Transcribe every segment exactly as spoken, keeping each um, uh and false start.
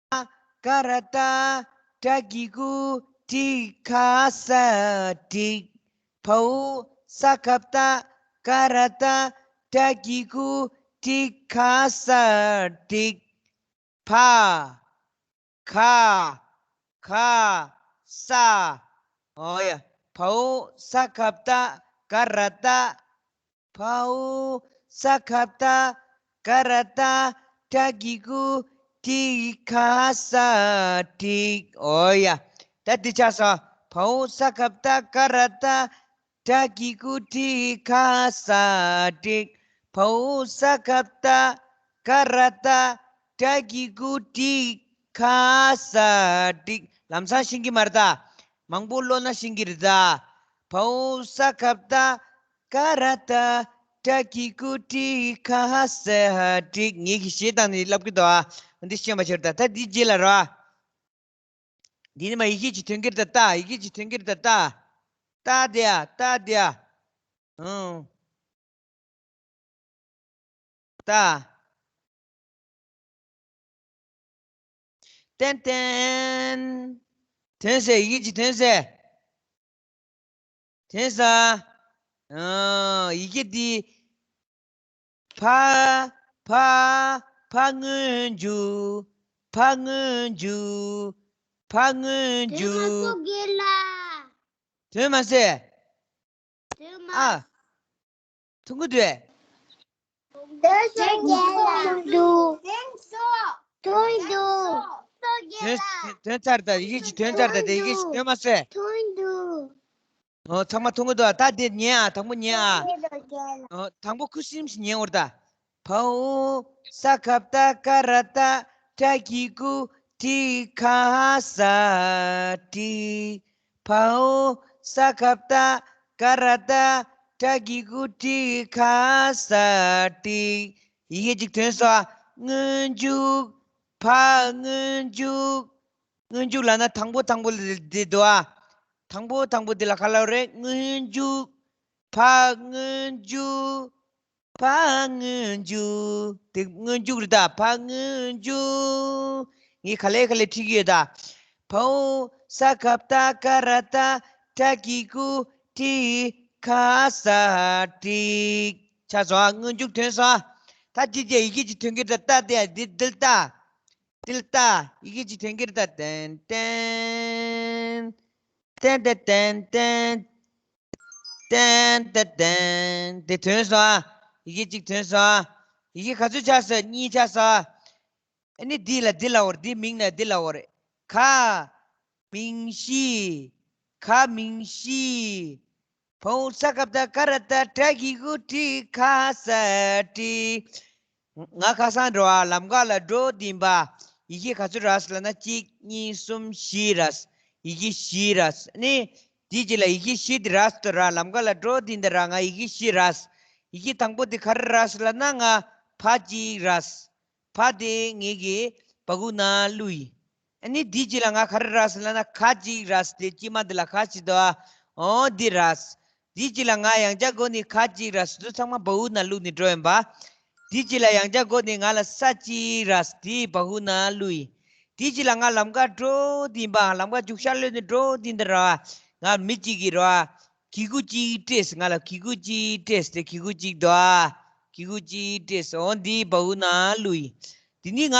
ཀ་ར་བཏགས་ཏ་གི་གུ་ཏྲི་ག་ས་ཏྲིག། བའོ་ས་ག་བཏགས་ཀ་ར་བཏགས་ཏ་གི་གུ་ཏྲི་ག་ས་ཏྲིག། བ། ག། ག། ས། འོ་ཡ། བའོ་ས་ག་བཏགས་ཀ་ར་བཏགས། བའོ་ས་ག་བཏགས་ཀ་ར་བཏགས་ཏ་གི་གུ་ཏྲི་ག་ས་ཏྲིག། འོ་ཡ། ད་འདི་ཆགས་སོང་། བའོ་ས་ག་བཏགས་ཀ་ར་བཏགས་ཏ་གི་གུ་ཏྲི་ག་ས་ཏྲིག། བའོ་ས་ག་བཏགས་ཀ་ར་བཏགས་ཏ་གི་གུ་ཏྲི་ག་ས་ཏྲིག། ལམ་སང་ཤེས་ཀྱི་མ་རེད་ད། མང་པོ་ཀློག་ན་ཤེས་ཀྱི་རེད་ད། བའོ་ས་ག་བཏགས་ཀ་ར་བཏགས་ཏ་གི་གུ་ཏྲི་ག་ས་ཏྲིག། ངེད་ཀྱིས་གཞས་བཏང་ནས་ལབ་ཀྱི་འདུག་ཨ། འདི་ཤེས་པ་ཕྱིར་ད། ད་འདི་རྗེས་ལ་རོ། འདི་ནི་མ་ཡི་གེ་གཅིག་དོན་གྱི་རེད་ད། ཡི་གེ་གཅིག་དོན་གྱི་རེད་ད། ཏ་དེ་ཡ། ཏ་དེ་ཡ། ཨང་། ཏ། ཏན་ཏན། ཐོན་ཟེར། ཡི་གེ་གཅིག་ཐོན་ཟེར། ཐོན་ས། ཨང་། ཡི་གེ་འདི། ཕ། ཕ། ཕ་སྔོན་འཇུག། ཕ་སྔོན་འཇུག། ཕ་སྔོན་འཇུག། དོན་མ་ཟེར། ཨ། ཐུང་གུ་དུས། ཐུང་དུ། ཐུང་དུ། དོན་དོན་ཚར་ད། ཡི་གེ་གཅིག་དོན་ཚར་ད། དེ་ཡི་གེ་གཅིག་དོན་མ་ཟེར། ཐུང་དུ། ཨོ། ཚང་མ་ཐུང་གུ་དུ། ད་དེ་ཉན་ཨ། དང་པོ་ཉན་ཨ། ཨོ། དང་པོ་ཁུ་སིམ་ཞིག་ཉན་འོར་ད། བའོ་ས་ག་བཏགས་ཀ་ར་བཏགས་ཏ་གི་གུ་ཏྲི་ག་ས་ཏྲིག། བའོ་ས་ག་བཏགས་ཀ་ར་བཏགས་ཏ་གི་གུ་ཏྲི་ག་ས་ཏྲིག། ཡི་གེ་གཅིག་ཐོན་སོང་། སྔོན་འཇུག། ཕ་སྔོན་འཇུག། སྔོན་འཇུག་ལབ་ན་དང་པོ་དང་པོ་འདི་འདུག་ཨ། དང་པོ་དང་པོ་འདི་ལ་ག་ལབ་རེད། སྔོན་འཇུག། ཕ་སྔོན་འཇུག། ཕ་སྔོན་འཇུག། དེ་སྔོན་འཇུག་རེད་ད། ཕ་སྔོན་འཇུག། ངས་ག་ལེ་ག་ལེ་ཁྲིད་ཀྱི་ཡོད་ད། བའོ་ས་ག་བཏགས་ཀ་ར་བཏགས་ཏ་གི་གུ་ཏྲི་ག་ས་ཏྲིག། ཆ་ཚང་། སྔོན་འཇུག་ཐོན་སོང་། ད་ཅི་བྱས། ཡི་གེ་གཅིག་ཐོན་གྱི་རེད་ད། ཏ་དེ་ཡ། འདི་འདི་ལ་ཏ། འདི་ལ་ཏ། ཡི་གེ་གཅིག་ཐོན་གྱི་རེད་ད། ཏན་ཏན། ཏན་ཏན་ཏན་ཏན། ཏན་ཏན་ཏན། དེ་ཐོན་སོང་ཨ། ཡི་གེ་གཅིག་ཐོན་སོང་ཨ། ཡི་གེ་ག་ཚོད་ཆགས་སོང་། གཉིས་ཆགས་སོང་ཨ། ཨ་ནི་འདི་ལ་འདི་ལབ་འོར། འདི་མིང་ལ་འདི་ལབ་འོར། ག་མིང་གཞི། ག་མིང་གཞི། བའོ་ས་ག་བཏགས་ཀ་ར་བཏགས་ཏ་གི་གུ་ཏྲི་ག་ས་ཏྲིག། ང་ཁ་སང་འགྲོ་བ་ལམ་ཁ་ལ་འགྲོ་བསྡད་པ། ཡི་གེ་ག་ཚོད་རག་སོང་ལབ་ན། གཅིག་གཉིས། གསུམ། བཞི་རག། ཡི་གེ་བཞི་རག་ནི། དེ་རྗེས་ལ་ཡི་གེ་བཞི་དེ་རག་སོང་ར། ལམ་ཁ་ལ་འགྲོ་བསྡད་འདི་ར། ང་ཡི་གེ་བཞི་རག། ཡི་གེ་དང་པོ་དེ་ག་རེ་རག་སོང་ལབ་ན། ང་ཕ་གཅིག་རག། ཕ་དེ་ངེད་ཀྱི་བ་གུ་ནང་བླུགས་ཡིན། ཨ་ནི་དེ་རྗེས་ལ་ང་ག་རེ་རག་སོང་ལབ་ན། ག་གཅིག་རག། དེ་དཀྱིལ་མ་འདི་ལ་ག་གཅིག་འདུག་ཨ། འོ་འདི་རག། དེ་རྗེས་ལ་ང་ཡང་བསྐྱར་སྒོ་ནས་ག་གཅིག་རག། དེ་ཚོ་ཚང་མ་བ་གུ་ནང་བླུགས་ནས་འགྲོ་ཡིན་པ། དེ་རྗེས་ལ་ཡང་བསྐྱར་སྒོ་ནས་ང་ལ་ས་གཅིག་རག། དེ་བ་གུ་ནང་བླུགས་ཡིན། དེ་རྗེས་ལ་ང་ལམ་ཁ་འགྲོ་བསྡད་པ། ལམ་ཁ་རྒྱུག་ཤར་གློད་ནས་འགྲོ་བསྡད་འདི་ར། ང་མི་གཅིག་གིས་ར། གི་གུ་གཅིག་སྤྲད། ང་ལ་གི་གུ་གཅིག་སྤྲད། དེ་གི་གུ་གཅིག་འདུག་ཨ། གི་གུ་གཅིག་སྤྲད། འོ་འདི་བ་གུ་ནང་བླུགས་ཡིན། དེ་ནི་ང་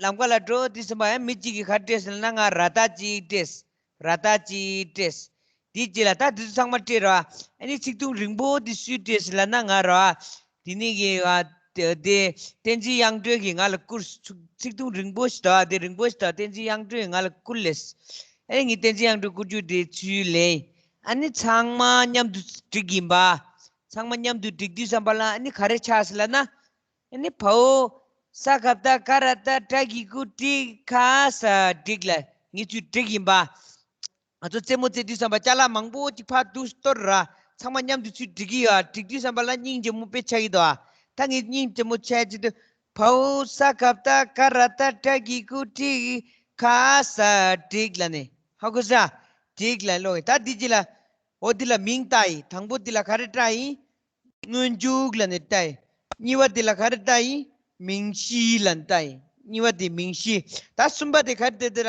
ལམ་ཁ་ལ་འགྲོ་དུས་ཙམ་པ་ཡང་མི་གཅིག་གིས་ག་སྤྲད་སོང་ལབ་ན། ང་ར་བཏགས་གཅིག་སྤྲད། ར་བཏགས་གཅིག་སྤྲད། དེ་རྗེས་ལ་ད་དེ་ཚོ་ཚང་མ་སྤྲད་ར། ཨ་ནི་ཚིག་ཐུང་རིང་པོ་དེ་སུས་སྤྲད་སོང་ལབ་ན། ང་ར། དེ་ནི་གི་ཨ། དེ་དེ་བསྟན་འཛིན་དབྱངས་སྒྲོན་གྱིས་ང་ལ་བསྐུར། ཚིག་ཐུང་རིང་པོ་ཞིག་འདུག་ཨ། དེ་རིང་པོ་ཞིག་འདུག་ཨ། བསྟན་འཛིན་དབྱངས་སྒྲོན་གྱིས་ང་ལ་བསྐུར་ལེ། ཨ་ནི་ངས་བསྟན་འཛིན་དབྱངས་སྒྲོན་བསྐུར་རྒྱུ་དེ་ཚུར་ལེན། ཨ་ནི་ཚང་མ་མཉམ་དུ་བསྒྲིགས་ཡིན་པ། ཚང་མ་མཉམ་དུ་བསྒྲིགས་དུས་ཙམ་པ་ལ་ཨ་ནི་ག་རེ་ཆགས་སོང་ལབ་ན། ཨ་ནི་བའོ་ས་ག་བཏགས་ཀ་ར་བཏགས་ཏ་གི་གུ་ཏྲི་ག་ས་བསྒྲིགས་ལ་ངས་ཚུར་བསྒྲིགས་ཡིན་པ། ང་ཚོ་རྩེད་མོ་རྩེ་དུས་ཙམ་པ་ཅ་ལག་མང་པོ་ཅིག་ཕར་འདུག་སྟོར་ར། ཚང་མ་མཉམ་དུ་ཚུར་བསྒྲིགས་ཀྱི་ཡོད། བསྒྲིགས་དུས་ཙམ་པ་ལ་སྙིང་རྗེ་མོ་དཔེ་ཆགས་ཀྱི་འདུག་ཨ། ད་ངས་སྙིང་རྗེ་མོ་ཆགས་ཀྱི་འདུག་བའོ་ས་ག་བཏགས་ཀ་ར་བཏགས་ཏ་གི་གུ་ཏྲི་ག་ས་བསྒྲིགས་ལབ་ནས། ཧ་གོ་སོང་། བསྒྲིགས་ལབ་ཀློག་ཡིན། ད་འདི་རྗེས་ལ། འོ་འདི་ལ་མིང་བཏགས་ཡིན། དང་པོ་འདི་ལ་ག་རེ་བཏགས་ཡིན། སྔོན་འཇུག་ལབ་ནས་བཏགས་ཡིན། གཉིས་པ་འདི་ལ་ག་རེ་བཏགས་ཡིན། མིང་གཞི་ལབ་ནས་བཏགས་ཡིན། གཉིས་པ་དེ་མིང་གཞི། ད་གསུམ་པ་དེ་ག་རེ་དེ་དེ་ར།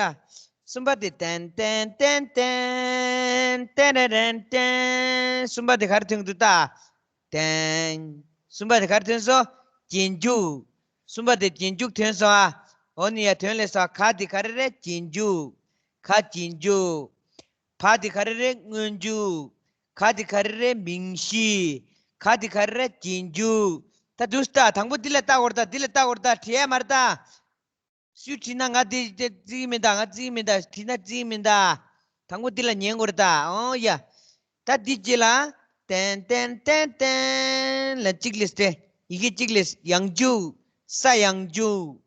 གསུམ་པ་དེ་ཏན་ཏན་ཏན་ཏན། ཏན་རན་རན་ཏན། གསུམ་པ་དེ་ག་རེ་ཐོན་འདུག་ད། ཏན། གསུམ་པ་དེ་ག་རེ་ཐོན་སོང་། རྗེས་འཇུག་གསུམ་པ་དེ་རྗེས་འཇུག་ཐོན་སོང་ཨ། འོ་ནི་ཡ་ཐོན་ལས་སོ། ག་དེ་ག་རེ་རེད། རྗེས་འཇུག་ག་རྗེས་འཇུག་བ་དེ་ག་རེ་རེད། སྔོན་འཇུག་ག་དེ་ག་རེ་རེད། མིང་གཞི། ག་དེ་ག་རེ་རེད། རྗེས་འཇུག་ད་དུས་ལྟ། དང་པོ་འདི་ལ་ལྟ་དགོས་རེད་ད། འདི་ལ་ལྟ་དགོས་རེད་ད། བྲིས་ཡ་མ་རེད་ད། སུས་བྲིས་ན་ང་དེ་དེ་བརྩི་གི་མིན་ད། ང་བརྩི་གི་མིན་ད། བྲིས་ན་བརྩི་གི་མིན་ད། དང་པོ་འདི་ལ་ཉན་དགོས་རེད་ད། ཨོ་ཡ། ད་འདི་རྗེས་ལ། ཏན་ཏན་ཏན་ཏན་ལ་གཅིག་ལས་ཏེ། ཡི་གེ་གཅིག་ལས། ཡང་འཇུག་ས་ཡང་འཇུག་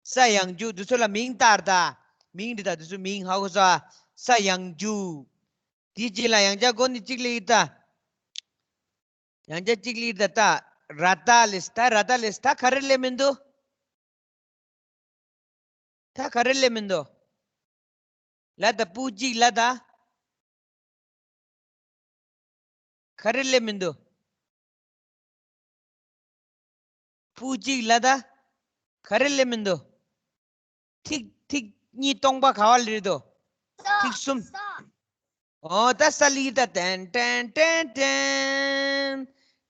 ས་ཡང་འཇུག་འདི་ཚོ་ལ་མིང་བཏགས་རེད་ད། མིང་རེད་ད། འདི་ཚོ་མིང་ཧ་གོ་སོང་ཨ། ས་ཡང་འཇུག་དེའི་རྗེས་ལ་ཡང་བསྐྱར་སྒོ་ནས་གཅིག་སླེབས་ཡོད་ད། ཡང་བསྐྱར་གཅིག་སླེབས་ཡོད་ད། ད་ར་ཏ་ལས། ད་ར་ཏ་ལས། ད་ག་རེ་སླེབས་མི་འདུག་ད་ག་རེ་སླེབས་མི་འདུག་ལ་ད་སྤུ་གཅིག་ལ་ད། ག་རེ་སླེབས་མི་འདུག་སྤུ་གཅིག་ལ་ད། ག་རེ་སླེབས་མི་འདུག་ཐིག་ཐིག་གཉིས་སྟོང་པ་ག་བ་ལ་རེད་དོ། ཐིག་གསུམ། ཨོ་ད་ས་ལི་ད། ཏན་ཏན་ཏན་ཏན།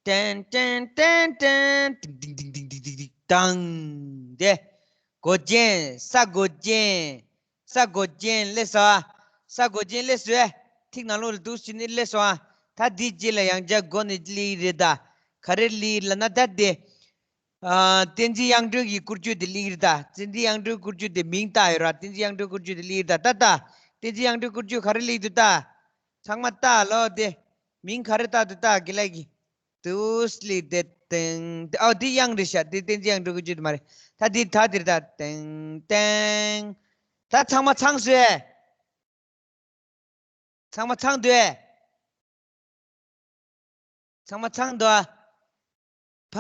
ཏན་ཏན་ཏན་ཏན། ཏིང་ཏིང་ཏིང་ཏིང་ཏིང་ཏིང་ཏིང་ཏང་། དེ། མགོ་ཅན། ས་མགོ་ཅན། ས་མགོ་ཅན་སླེབས་སོང་ཨ། ས་མགོ་ཅན་སླེབས་སོང་ཨེ། ཐིག་ནང་ལོགས་ལ་འདུག་ཕྱིན་ནས་སླེབས་སོང་ཨ། ད་འདི་རྗེས་ལ་ཡང་བསྐྱར་སྒོ་ནས་སླེབས་རེད་ད། ག་རེ་སླེབས་ལབ་ན་ད་དེ། ཨ། བསྟན་འཛིན་དབྱངས་སྒྲོན་གྱི་བཀོལ་སྤྱོད་དེ་སླེབས་རེད་ད། བསྟན་འཛིན་དབྱངས་སྒྲོན་བཀོལ་སྤྱོད་དེ་མིང་བཏགས་ཡོད་ར། བསྟན་འཛིན་དབྱངས་སྒྲོན་བཀོལ་སྤྱོད་དེ་སླེབས་རེད་ད། ད་ད། བསྟན་འཛིན་དབྱངས་སྒྲོན་བཀོལ་སྤྱོད་ག་རེ་སླེབས་འདུག་ད། ཚང་མ་ལྟ་ལོ་དེ། མིང་ག་རེ་བཏགས་འདུག་ད་དགེ་ལགས་ཀྱིས། དུས་ལི་དེ་ཏེང་། ཨོ་དེ་དབྱངས་རེད་ཤག་དེ་བསྟན་འཛིན་དབྱངས་སྒྲོན་གྱི་ཆུ་དེ་མ་རེད། ད་དེ་ད་དེར་ད་ཏེང་ཏེང་། ད་ཚང་མ་ཚང་སོང་ཨེ། ཚང་མ་ཚང་འདུག་ཨེ། ཚང་མ་ཚང་འདུག་ཨ། ཕ་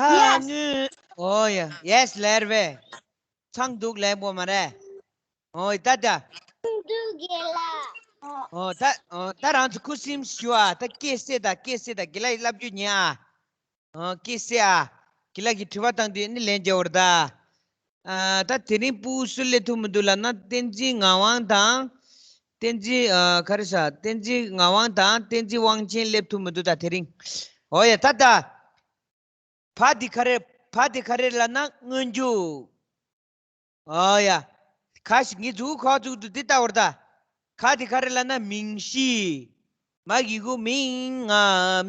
ངུ། ཨོ་ཡ། ཡེས་ལེར་བེ། ཚང་འདུག་ལེན་པོ་མ་རེད། ཨོ་ད་ད། འདུག་དགེ་ལགས། ཨོ་ད། ཨོ་ད་རང་ཚོ་ཁུ་སིམ་ཞུ་ཨ། ད་སྐད་སེ་ད་སྐད་སེ་ད་དགེ་ལགས་ཀྱི་བསླབ་བྱ་ཉན་ཨ། ཨོ་སྐད་སེ་ཨ། དགེ་ལགས་ཀྱི་དྲི་བ་བཏང་དུས་ནི་ལན་རྒྱག་འོར་ད། ཨ་ད་དེ་རིང་སྤུ་གུ་སུ་སླེབས་ཐུབ་མི་འདུག་ལབ་ན་བསྟན་འཛིན་ངག་དབང་དང་། བསྟན་འཛིན་ཨ་ག་རེ་ཟ། བསྟན་འཛིན་ངག་དབང་དང་བསྟན་འཛིན་དབང་ཆེན་སླེབས་ཐུབ་མི་འདུག་ད་དེ་རིང་། ཨོ་ཡ་ད་ད། བ་དེ་ག་རེ། བ་དེ་ག་རེ་ལབ་ན་སྔོན་འཇུག་ཨོ་ཡ། ག་ཞིག་ངའི་མཛུ་གུ་ཁ་བཙུགས་འདུག་འདི་ལྟ་བར་ལྟ། ག་དེ་ག་རེ་ལབ་ན་མིང་གཞི། མ་གི་གུ་མིང་ང་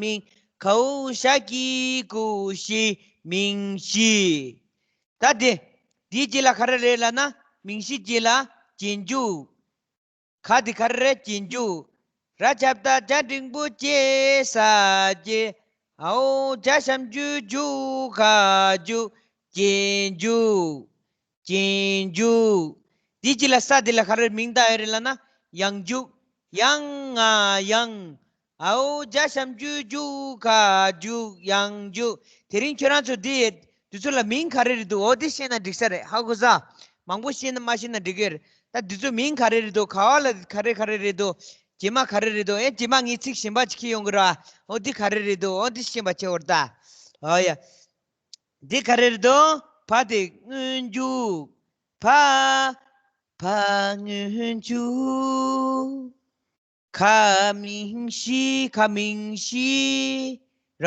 མིང་། གའོ་ཞ་གི་གུ་གཞི། མིང་གཞི། ད་དེ། འདིའི་རྗེས་ལ་ག་རེ་རེད་ལབ་ན། མིང་གཞི་རྗེས་ལ་རྗེས་འཇུག་ག་དེ་ག་རེ་རེད། རྗེས་འཇུག་ར་ཞབས་ད་ཇ་འགྲེང་བུ་ཇེ་ས་ཇེ། འའོ་ཇ་ཞབས་ཀྱུ་ཇུ་ག་ཇུག་རྗེས་འཇུག་རྗེས་འཇུག་འདིའི་རྗེས་ལ་ས་དེ་ལ་ག་རེ་མིང་བཏགས་ཡོད་རེད་ལབ་ན། ཡང་འཇུག་ཡང་ང་ཡང་། འའོ་ཇ་ཞབས་ཀྱུ་ཇུ་ག་ཇུག་ཡང་འཇུག་དེ་རིང་ཁྱོད་རང་ཚོ་འདི། འདི་ཚོ་ལ་མིང་ག་རེ་རེད་འདུག་འོ་འདི་ཤེས་ན་འགྲིག་ས་རེད། ཧ་གོ་ས། མང་པོ་ཤེས་ན་མ་ཤེས་ན་འགྲིག་གི་རེད། ད་འདི་ཚོ་མིང་ག་རེ་རེད་འདུག་ག་བ་ལ་ག་རེ་ག་རེ་རེད་འདུག་རྗེས་མ་ག་རེ་རེད་འདུག་ཨེ་རྗེས་མ་ངའི་ཚིག་གཞན་པ་ཅིག་ཁྱེར་ཡོང་གི་ར། འོ་འདི་ག་རེ་རེད་འདུག་འོ་འདི་ཤེས་པ་བྱེད་འོར་ད། ཨོ་ཡ། འདི་ག་རེ་རེད་འདུག་ཕ་དེ་སྔོན་འཇུག་ཕ། ཕ་སྔོན་འཇུག་ག་མིང་གཞི། ག་མིང་གཞི། ར།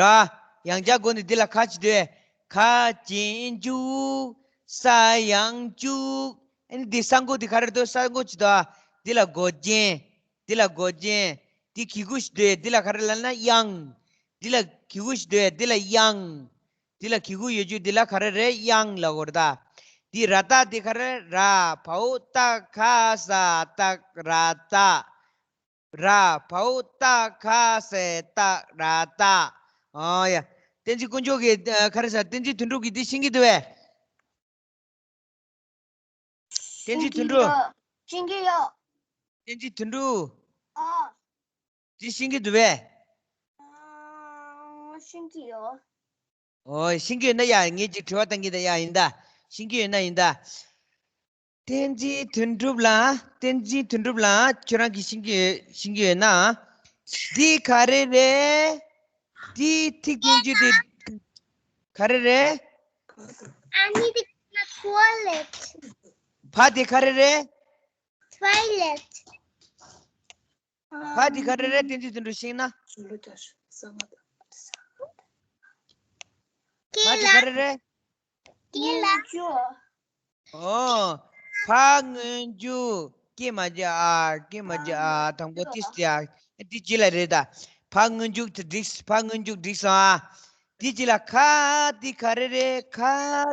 ཡང་བསྐྱར་སྒོ་ནས་འདི་ལ་ག་ཅི་འདོད། ག་རྗེས་འཇུག་ས་ཡང་འཇུག་ཨ་ནི་འདི་ས་མགོ་འདི་ག་རེ་འདུག་ས་མགོ་ཅི་འདུག་འདི་ལ་མགོ་ཅན། འདི་ལ་མགོ་ཅན། འདི་གི་གུ་ཞིག་འདོད། འདི་ལ་ག་རེ་ལབ་ན་དབྱངས། འདི་ལ་གི་གུ་ཞིག་འདོད། འདི་ལ་དབྱངས། འདི་ལ་གི་གུ་ཡོད་རྒྱུ་འདི་ལ་ག་རེ་རེད། དབྱངས་ལབ་དགོས་རེད་ད། འདི་ར་ཏ་འདི་ག་རེ། ར་བའོ་ཏ་ག་ས་ཏ་ར་ཏ། ར་བའོ་ཏ་ག་ས་ཏ་ར་ཏ། ཨོ་ཡ། བསྟན་འཛིན་དཀོན་མཆོག་གིས་ཨ་ག་རེ་ཟ། བསྟན་འཛིན་དོན་གྲུབ་ཀྱིས་འདི་ཤེས་ཀྱི་འདུག་བས། བསྟན་འཛིན་དོན་གྲུབ། ཤེས་ཀྱི་ཡོད། བསྟན་འཛིན་དོན་གྲུབ། ཨ། འདི་ཤེས་ཀྱི་འདུག་བས། ཨ། ཤེས་ཀྱི་ཡོད། ཨོ་ཤེས་ཀྱི་ཡོད་ན་ཡ། ངས་ཅིག་དྲི་བ་བཏང་གི་ད་ཡ། ཡིན་ད། ཤེས་ཀྱི་ཡོད་ན་ཡིན་ད། བསྟན་འཛིན་དོན་གྲུབ་ལགས། བསྟན་འཛིན་དོན་གྲུབ་ལགས། ཁྱོད་རང་གིས་ཤེས་ཀྱི་ཤེས་ཀྱི་ཡོད་ན། འདི་ག་རེ་རེད། འདི་ཐིག་སྟོང་བཅུ་དེ་ག་རེ་རེད། I need to go to the toilet. ཕ་དེ་ག་རེ་རེད། Toilet. ཕ་དེ་ག་རེ་རེད། བསྟན་འཛིན་དོན་གྲུབ་ཤེས་ན། ཕ་དེ་ག་རེ་རེད། སྐེ་ལ། ཨོ། ཕ་སྔོན་འཇུག་སྐེ་མ་བརྗེད་ཨ། སྐེ་མ་བརྗེད་ཨ། དང་པོ་ཏིས་ཏི་ཨ། ཏི་ཅི་ལ་རེད་ད། ཕ་སྔོན་འཇུག་ཏི་འགྲིགས། ཕ་སྔོན་འཇུག་འགྲིགས་སོང་ཨ། ཏི་ཅི་ལ་ཁ་དེ་ག་རེ་རེད། ཁ་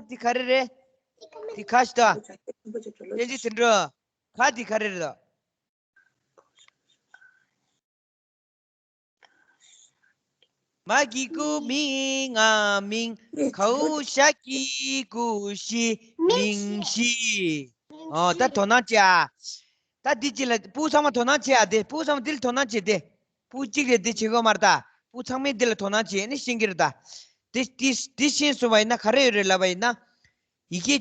དེ་ག་རེ་རེད། དེ་ཁ་ཤི་ད། བསྟན་འཛིན་དོན་གྲུབ། ཁ་དེ་ག་རེ་རེད་ད། མ་གི་གུ་མི་ང་མིང་། གའུ་ཞ་གི་གུ་ཤི་མིང་ཤི། ཨོ་ད་དོ་སྣང་བྱེད་ཨ། ད་འདི་ཅི་ལ་སྤུ་གུ་ཚང་མ་དོ་སྣང་བྱེད་ཨ། དེ་སྤུ་གུ་ཚང་མ་འདི་ལ་དོ་སྣང་བྱེད་དེ། སྤུ་གུ་གཅིག་རེ་འདི་བྱེད་དགོས་མ་རེད་ད། སྤུ་གུ་ཚང་མས་འདི་ལ་དོ་སྣང་བྱེད་ནི་ཤེས་ཀྱི་རེད་ད། འདི་འདི་འདི་ཤེས་སོང་བ་ཡིན་ན་ག་རེ་ཡོད་རེད་ལབ་པ་ཡིན་ན། ཡི་གེ་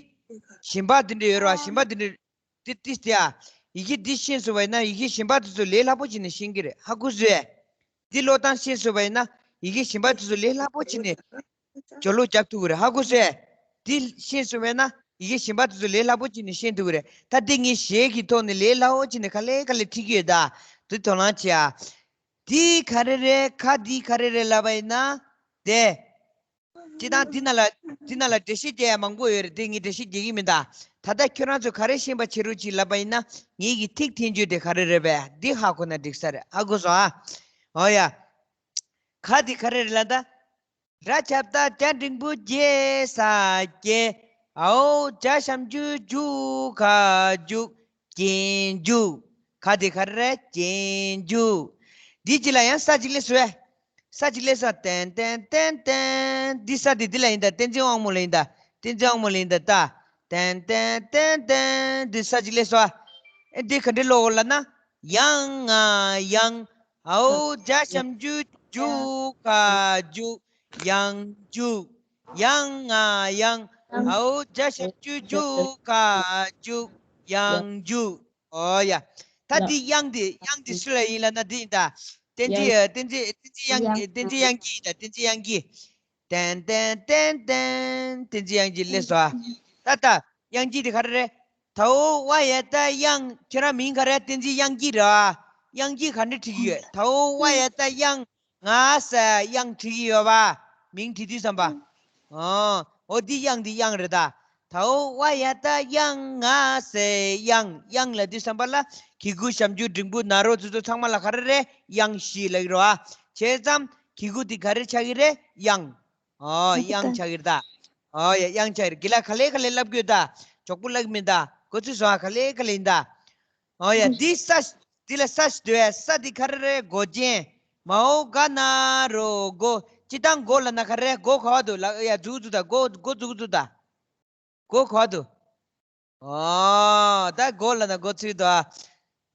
གཞན་པ་འདི་འདྲ་ཡོད་རེད་བ། གཞན་པ་འདི་འདྲ། ཏི་ཏི་སྟེ་ཨ། ཡི་གེ་འདི་ཤེས་སོང་བ་ཡིན་ན་ཡི་གེ་གཞན་པ་དེ་ཚོ་ལས་སླ་པོ་བྱས་ནས་ཤེས་ཀྱི་རེད། ཧ་གོ་སོང་ངས། འདི་ཀློག་སྟངས་ཤེས་སོང་བ་ཡིན་ན་ཡི་གེ་གཞན་པ་དེ་ཚོ་ལས་སླ་པོ་བྱས་ནས་སྦྱོར་ཀློག་རྒྱག་ཐུབ་ཀྱི་རེད། ཧ་གོ་སོང་ངས། འདི་ཤེས་སོང་བ་ཡིན་ན་ཡི་གེ་གཞན་པ་དེ་ཚོ་ལས་སླ་པོ་བྱས་ནས་ཤེས་ཐུབ་ཀྱི་རེད། ད་འདི་ངས་གཞས་ཀྱི་ཐོག་ནས་ལས་སླ་པོ་བྱས་ནས་ག་ལེ་ག་ལེ་ཁྲིད་ཀྱི་ཡོད་ད། འདི་དོ་སྣང་བྱེད་ཨ། འདི་ག་རེ་རེད། ཁ་འདི་ག་རེ་རེད་ལབ་པ་ཡིན་ན། དེ། སྤྱིར་བཏང་འདི་ནང་ལ་འདི་ནང་ལ་འགྲེལ་བཤད་རྒྱག་ཡ་མང་པོ་ཡོད་རེད། དེ་ངས་འགྲེལ་བཤད་རྒྱག་གི་མིན་ད། ད་ལྟ་ཁྱོད་རང་ཚོ་ག་རེ་ཤེས་པ་བྱེད་རོགས་གྱིས་ལབ་པ་ཡིན་ན། ངེད་ཀྱི་ཐིག་འཐེན་རྒྱུ་དེ་ག་རེ་རེད་པས། འདི་ཧ་གོ་ན་འགྲིག་ས་རེད། ཧ་གོ་སོང་ཨ། ཨོ་ཡ། ཁ་འདི་ག་རེ་རེད་ལབ་ད། ར་ཁྱབ་བཏགས་རྒྱ་འགྲེང་བུ་རྒྱལ་ས་རྒྱལ། འའོ་ཇ་ཞབས་ཀྱུ་ཇུ་ག་རྒྱུག་རྒྱན་རྒྱུག་ཁ་འདི་ག་རེ་རེད། རྒྱན་རྒྱུག་འདི་གཅིག་ལ་ཡང་ས་གཅིག་སླེབས་སོང་ངས། ས་གཅིག་སླེབས་སོང་། ཏན་ཏན་ཏན་ཏན། འདི་ས་འདི་འདི་ལ་ཡིན་ད། བསྟན་འཛིན་དབང་མོ་ལ་ཡིན་ད། བསྟན་འཛིན་དབང་མོ་ལ་ཡིན་ད་ད། ཏན་ཏན་ཏན་ཏན། འདི་ས་གཅིག་སླེབས་སོང་ཨ། ཨེ་འདི་ག་འདྲ་ཀློག་ལབ་ན། ཡང་ང་ཡང་། འའོ་ཇ་ཞབས་ཀྱུ་ཇུ་ག་རྒྱུག་ཡང་རྒྱུག་ཡང་ང་ཡང་། འའོ་ཇ་ཞབས་ཀྱུ་ཇུ་ག་རྒྱུག་ཡང་རྒྱུག་ཨོ་ཡ། ད་འདི་དབྱངས་འདི་དབྱངས་འདི་སུ་ལ་ཡིན་ལབ་ན་འདི་ཡིན་ད། བསྟན་འཛིན་ཨ། བསྟན་འཛིན་བསྟན་འཛིན་དབྱངས་བསྟན་འཛིན་དབྱངས་སྐྱིད་ཡིན་ད། བསྟན་འཛིན་དབྱངས་སྐྱིད། ཏན་ཏན་ཏན་ཏན། བསྟན་འཛིན་དབྱངས་སྐྱིད་སླེབས་སོང་ཨ། ད་ད་དབྱངས་སྐྱིད་འདི་ག་རེ་རེད། དའོ་ཝ་ཡ་བཏགས་དབྱངས། ཁྱེད་རང་མིང་ག་རེ། བསྟན་འཛིན་དབྱངས་སྐྱིད་རེད་བ། དབྱངས་སྐྱིད་ག་འདྲ་བྲིས་ཀྱི་ཡོད། དའོ་ཝ་ཡ་བཏགས་དབྱངས། ང་ས་དབྱངས་བྲིས་ཀྱི་ཡོད་པ། མིང་བྲིས་དུས་ཙམ་པ། ཨོ། འོ་འདི་དབྱངས་འདི་དབྱངས་རེད་ད། དའོ་ཝ་ཡ་བཏགས་དབྱངས། ང་ས་དབྱངས། དབྱངས་ལབ་དུས་ཙམ་པ་ལ་གི་གུ་ཞབས་ཀྱུ་འགྲེང་བུ་ན་རོ་ཙི་ཙོ་ཚང་མ་ལ་ག་རེ་རེད། དབྱངས་བཞི་ལབ་ཀྱི་རེད་བ། བྱས་ཙང་གི་གུ་འདི་ག་རེ་ཆགས་ཀྱི་རེད། དབྱངས། ཨོ་དབྱངས་ཆགས་ཀྱི་རེད་ད། ཨོ་ཡ་དབྱངས་ཆགས་ཀྱི་རེད། དགེ་ལགས་ག་ལེ་ག་ལེ་ལབ་དགོས་ད། མགྱོགས་པོ་ལབ་ཀྱི་མིན་ད། གོ་ཚོད་སོང་ཨ། ག་ལེ་ག་ལེ་ཡིན་ད། ཨོ་ཡ། འདི་ས། འདི་ལ་ས་ཞིག་འདུག་ཨེ། ས་འདི་ག་རེ་རེད། མགོ་ཅན། མའོ་ག་ན་རོ་མགོ། སྤྱིར་བཏང་མགོ་ལབ་ན་ག་རེ་རེད། མགོ་ག་བ་འདུག་ལབ་ཡ། འཛུགས་འཛུགས་ད། མགོ་མགོ་འཛུགས་འཛུགས་ད། མགོ་ག་བ་འདུག་ཨོ་ད་མགོ་ལབ་ན་མགོ་ཚུད་འདུག་ཨ།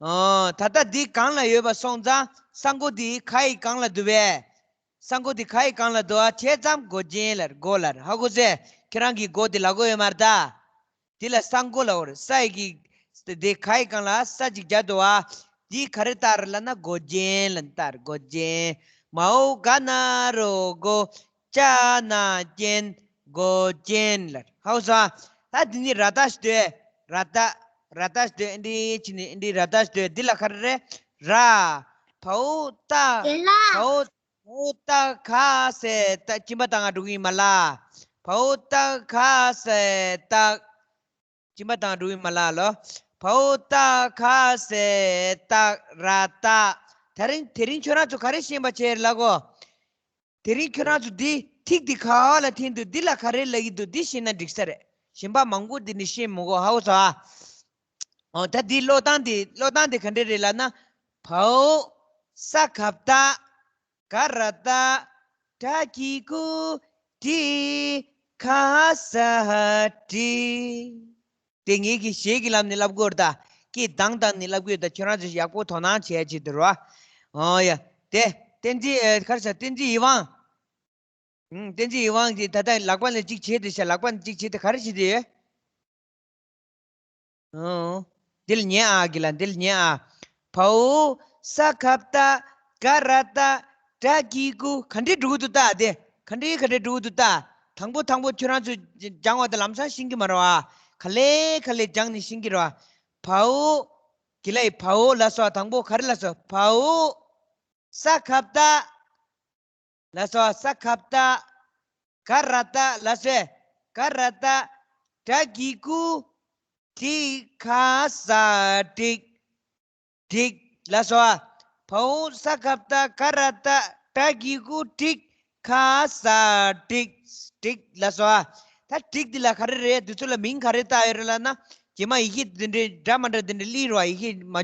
ཨོ་ད་ལྟ་འདི་གང་ལ་ཡོད་པ་སོང་ཙང་ས་མགོ་འདི་ཁ་ཡི་སྒང་ལ་འདུག་པས། ས་མགོ་འདི་ཁ་ཡི་སྒང་ལ་འདུག་ཨ། བྱས་ཙང་མགོ་ཅན་ལབ། མགོ་ལབ། ཧ་གོ་སོང་ངས། ཁྱེད་རང་གི་མགོ་འདི་ལབ་དགོས་ཡོད་མ་རེད་ད། འདི་ལ་ས་མགོ་ལབ་པ་རེད། ས་ཡི་གི་འདི་ཁ་ཡི་སྒང་ལ་ས་ཅིག་རྒྱག་འདུག་ཨ། འདི་ག་རེ་བཏགས་རེད་ལབ་ན་མགོ་ཅན་ལབ་བཏགས་རེད། མགོ་ཅན། མའོ་ག་ན་རོ་མགོ། ཅ་ན་ཅན། མགོ་ཅན་ལབ། ཧ་གོ་སོང་ཨ། ད་འདི་ནི་ར་བཏགས་ཤིག་འདུག་ཨེ། ར་བཏགས། ར་བཏགས་ཤིག་འདུག་ཨེ། འདི་ཅི་ནི་འདི་ར་བཏགས་ཤིག་འདུག་ཨེ། འདི་ལ་ག་རེ་རེད། ར། བའོ་ཏ། བའོ། བའོ་ཏ་ག་ས་སྟག་སྦྱིན་པ་བཏང་ང་འགྲོ་གི་ཡིན་མ་ལ། བའོ་ཏ་ག་ས་སྟག་སྦྱིན་པ་བཏང་འགྲོ་གི་ཡིན་མ་ལ་ལོ། བའོ་ཏ་ག་ས་སྟག་ར་བཏགས། དེ་རིང་དེ་རིང་ཁྱོད་རང་ཚོ་ག་རེ་ཤེས་པ་བྱས་ལ་གོ། དེ་རིང་ཁྱོད་རང་ཚོ་འདི་ཐིག་འདི་ག་བ་ལ་འཐེན་འདུག་འདི་ལ་ག་རེ་ལབ་ཀྱི་འདུག་འདི་ཤེས་ན་འགྲིག་ས་རེད། གཞན་པ་མང་པོ་འདི་ནི་ཤེས་མི་དགོས། ཧ་གོ་སོང་ཨ། ཨོ་ད་འདི་ཀློག་སྟངས་འདི་ཀློག་སྟངས་འདི་ག་འདྲ་རེད་ལབ་ན། བའོ། ས་ག་བཏགས། ག་ར་བཏགས། གྲ་གི་གུ། གྲི། ག་ས་གྲི། དེ་ངེད་ཀྱི་གཞས་ཀྱི་ལམ་ནས་ལབ་དགོས་རེད་ད། སྐད་གདངས་བཏང་ནས་ལབ་དགོས་རེད་ད། ཁྱོད་རང་ཚོས་ཡག་པོ་དོ་སྣང་བྱས་བྱེད་དེ་རོ། ཨོ་ཡ། དེ། བསྟན་འཛིན་ཨེ་ག་རེ་ཟ། བསྟན་འཛིན་ཡིད་དབང་། ཨུམ། བསྟན་འཛིན་ཡིད་དབང་གིས་ད་ལྟ་ལག་པ་ནས་གཅིག་བྱས་ཏེ་ཤ། ལག་པ་ནས་གཅིག་བྱས་ཏེ་ག་རེ་བྱེད་དེ་ཡོད། ཨོ། འདི་ལ་ཉན་ཨ། དགེ་ལགས་འདི་ལ་ཉན་ཨ། བའོ། ས་ག་བཏགས། ག་ར་བཏགས། གྲ་གི་གུ། ག་འདྲས་འགྲོ་གི་འདུག་ལྟ་དེ། ག་འདྲས་ག་འདྲས་འགྲོ་གི་འདུག་ལྟ། དང་པོ་དང་པོ་ཁྱོད་རང་ཚོས་སྦྱང་བ་དང་ལམ་སང་ཤེས་ཀྱི་མ་རེད་བ། ག་ལེ་ག་ལེ་སྦྱངས་ནས་ཤེས་ཀྱི་རེད་བ། བའོ། གི་ལ་ཡི་བའོ་ལ་སོགས་དང་པོ་ག་རེ་ལ་སོགས། བའོ། ས་ཁ་བཏགས། ལ་སོགས་ས་ཁ་བཏགས། ག་ར་བཏགས་ལ་སོགས། ག་ར་བཏགས། ཏྲ་གི་གུ། ཏྲི་ག་ས་ཏྲིག་ཏྲིག་ལ་སོགས། བའོ་ས་ཁ་བཏགས། ག་ར་བཏགས། ཏྲ་གི་གུ། ཏྲི་ག་ས་ཏྲིག་ཏྲིག་ལ་སོགས། ད་ཏྲིག་འདི་ལ་ག་རེ་རེད། འདི་ཚོ་ལ་མིང་ག་རེ་བཏགས་ཡོད་རེད་ལབ་ན། རྗེས་མ་ཡི་གེ་འདི་འདྲའི་འདྲ་མ་འདྲ་འདི་འདྲ་སླེབས་རེད་བ། ཡི་གེ་མ་